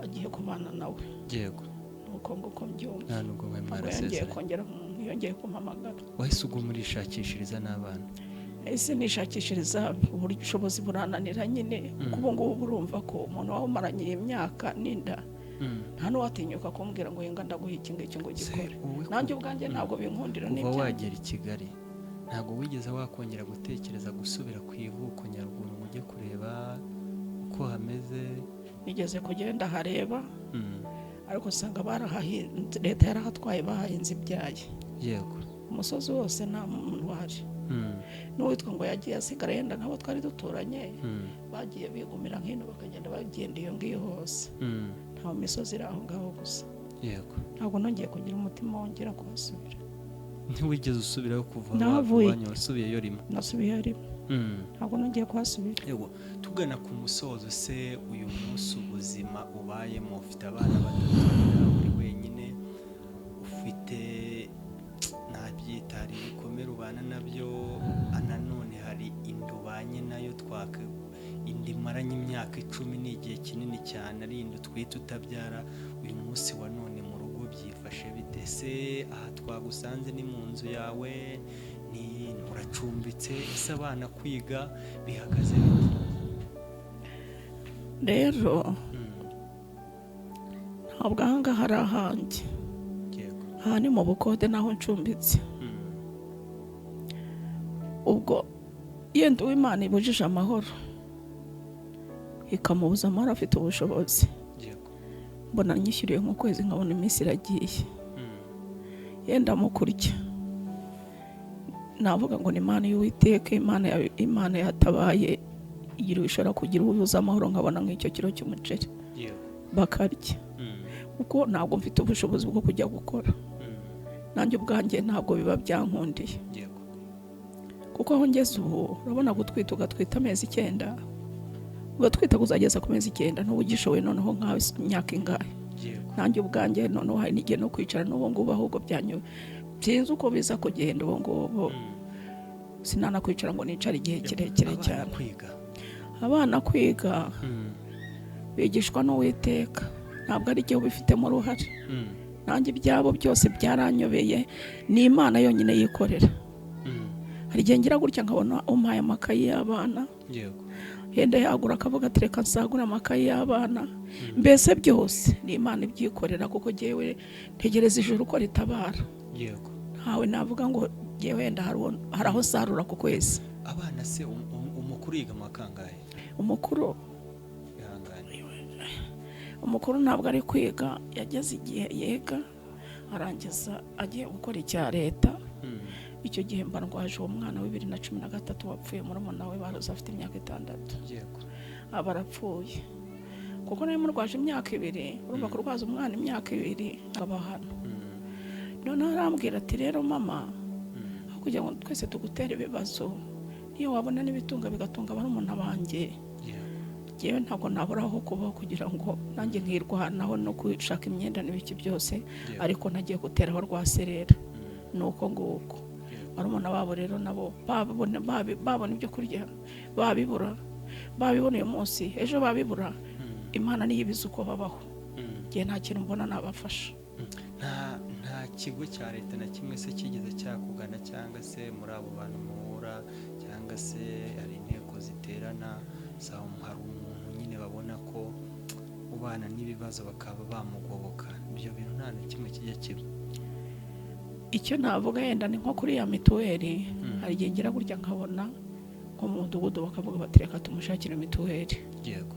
agiye kubana nawe. Yego. Nuko nguko mbyumva. Nta nubwo mwari Ntabwo yongeye mwarasezeranye. kongera, ntiyongeye kumpamagara. Wahise uguma urishakishiriza n'abana? Ese nishakishiriza, ubushobozi burananira nyine, kuko ubu ngubu urumva ko umuntu waba umaranye iyi myaka n'inda, nta n'uwatinyuka kumbwira ngo yenga ndaguha iki ngiki ngo Se, gikore. wowe Nanjye ubwanjye ntabwo binkundira kuva n'ibyanjye. wagera i Kigali, ntabwo wigeze wakongera gutekereza gusubira ku ivuko Nyaruguru ngo ujye kureba uko hameze? Nigeze kugenda hareba, ariko usanga barahahinze, leta yarahatwaye, bahahinze ibyayi. Umusozi wose nta muntu uhari. N'uwitwa ngo yagiye asigara, yenda nk'abo twari duturanye, bagiye bigumira nk'ino, bakagenda bagenda iyo ngiyo hose. Nta misozi iri aho ngaho gusa. Ntabwo nongeye kugira umutima wongera kuhasubira. Ntiwigeze usubirayo kuva Nahavuye. iwanyu? Wasubiyeyo rimwe? Nasubiyeyo rimwe. Ntabwo nongeye kuhasubira. Yego, tugana ku musozo. Se uyu munsi ubuzima ubayemo, ufite abana batatu, nawe uri wenyine, ufite, nabyita, hari ibikomere ubana nabyo, nanone hari inda ubanye nayo, twaka inda imaranye imyaka 10, ni igihe kinini cyane, ari inda utwite utabyara. Uyu munsi wa none mu rugo byifashe bite? Se aha twagusanze ni mu nzu yawe, ni uracumbitse? Ese abana kwiga bihagaze bite? Rero ntabwo aha ngaha ari ahanjye. Aha ni mu bukode, naho ncumbitse. Ubwo yenda uw'Imana ibujije amahoro, ikamubuza amahoro, afite ubushobozi, mbona nyishyuriye nk'ukwezi, nkabona iminsi iragiye. Yenda mu kurya navuga ngo ni Imana y'Uwiteka, Imana yatabaye, igira ishobora kugira ububuza amahoro, nkabona nk'icyo kiro cy'umuceri bakarya, kuko ntabwo mfite ubushobozi bwo kujya gukora. Nanjye ubwanjye ntabwo biba byankundiye, kuko aho ngeze ubu, urabona gutwita, ugatwita amezi 9, ugatwita kuzageza ku mezi 9, ntuba ugishoboye. Noneho nkawe imyaka ingahe? Nanjye ubwanjye noneho hari n'igihe no kwicara n'ubu ngubu ahubwo byanyu sinzi uko biza kugenda. Ubu ngubu sinanakwicara ngo nicare igihe kirekire Abana cyane. kwiga? Abana kwiga bigishwa n'Uwiteka, ntabwo ari igihe ubifitemo uruhare. Nanjye ibyabo byose byaranyobeye, ni Imana yonyine yikorera. Hari igihe ngira gutya nkabona umpaye amakayi y'abana, yenda yagura akavuga ati reka nsagure amakayi y'abana. Mbese byose ni Imana ibyikorera, kuko jyewe ntegereza ijuru ko ritabara. Ntawe navuga ngo jyewe wenda hari aho nsarura ku kwezi. Abana se, umukuru yiga mu wa kangahe? Umukuru Ihangane. Umukuru ntabwo ari kwiga, yageze igihe yiga arangiza, agiye gukora icya leta. Icyo gihe mba ndwaje uwo mwana wa 2013 wapfuye, murumuna we baroze, afite imyaka 6. Aba arapfuye kuko nawe murwaje imyaka 2. Urumva kurwaza umwana imyaka 2, aba hano. Noneho arambwira ati rero mama, aho kugira ngo twese tugutere ibibazo, niyo wabona n'ibitunga bigatunga barumuna banjye, njyewe ntabwo nabura aho kubaho kugira ngo nanjye nkirwanaho no gushaka imyenda n'ibiki byose, ariko ntagiye guteraho rwaserera. Ni uko nguko. Barumuna babo rero nabo babona, babona ibyo kurya, babibura, babibona uyu munsi, ejo babibura. Imana niyo ibizi uko babaho. Njye nta kintu mbona nabafasha. Nta kigo cya leta na kimwe se kigeze cyakugana, cyangwa se muri abo bantu muhura, cyangwa se hari inteko ziterana za, hari umuntu nyine babona ko ubana n'ibibazo bakaba bamugoboka? Ibyo bintu nta na kimwe kijya kiba? Icyo navuga yenda ni nko kuri ya mituweli. Hari igihe ngira gutya nkabona nko mu mudugudu bakavuga bati reka tumushakire mituweli.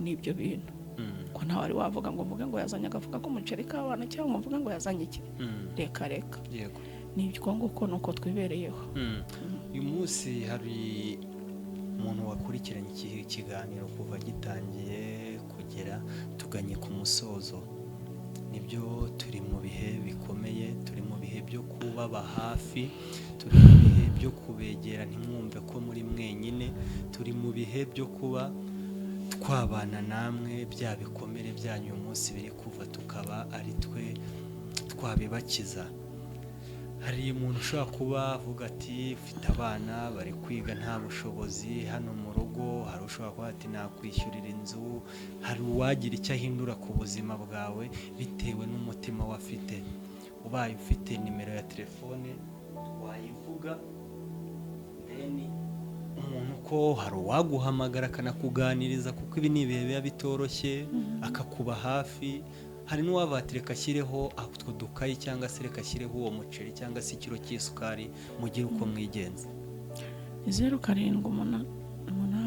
N'ibyo bintu, ko ntawe wari wavuga ngo mvuge ngo yazanye agafuka k'umuceri k'abana, cyangwa ngo mvuge ngo yazanye iki. Reka reka. Ni ibyo nguko, ni uko twibereyeho. Uyu munsi hari umuntu wakurikiranye iki kiganiro kuva gitangiye kugera tuganye ku musozo. Nibyo, turi mu bihe bikomeye, turi mu bihe byo kubaba hafi, turi mu bihe byo kubegera ntimwumve ko muri mwenyine, turi mu bihe byo kuba twabana namwe, bya bikomere byanyu uyu munsi biri kuva tukaba ari twe twabibakiza. Hari umuntu ushobora kuba avuga ati ufite abana bari kwiga, nta bushobozi hano mu rugo. Hari ushobora kuba ati nakwishyurira inzu. Hari uwagira icyo ahindura ku buzima bwawe bitewe n'umutima we afite. Ubaye ufite nimero ya telefone wayivuga, then umuntu ko hari uwaguhamagara akanakuganiriza, kuko ibi ni ibihe biba bitoroshye, akakuba hafi. Hari n'uwava ati reka ashyireho utwo dukayi, cyangwa se reka ashyireho uwo muceri, cyangwa se ikiro cy'isukari, mugire uko mwigenza. Ni 0 7 8 9 4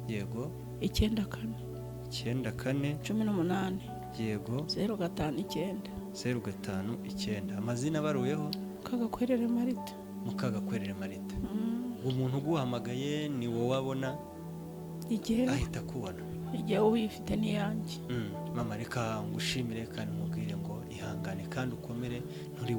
94 18 0 5 9. 0 5 9. Amazina abaruyeho? Kagakwerere Marita. Mukagakwerere Marita. Umuntu uguhamagaye ni wowe abona? Igihe Ahita akubona. Igihe uyifite n'iyanjye. Mama, reka ngushimire kandi nkubwire ngo ihangane kandi ukomere, nturi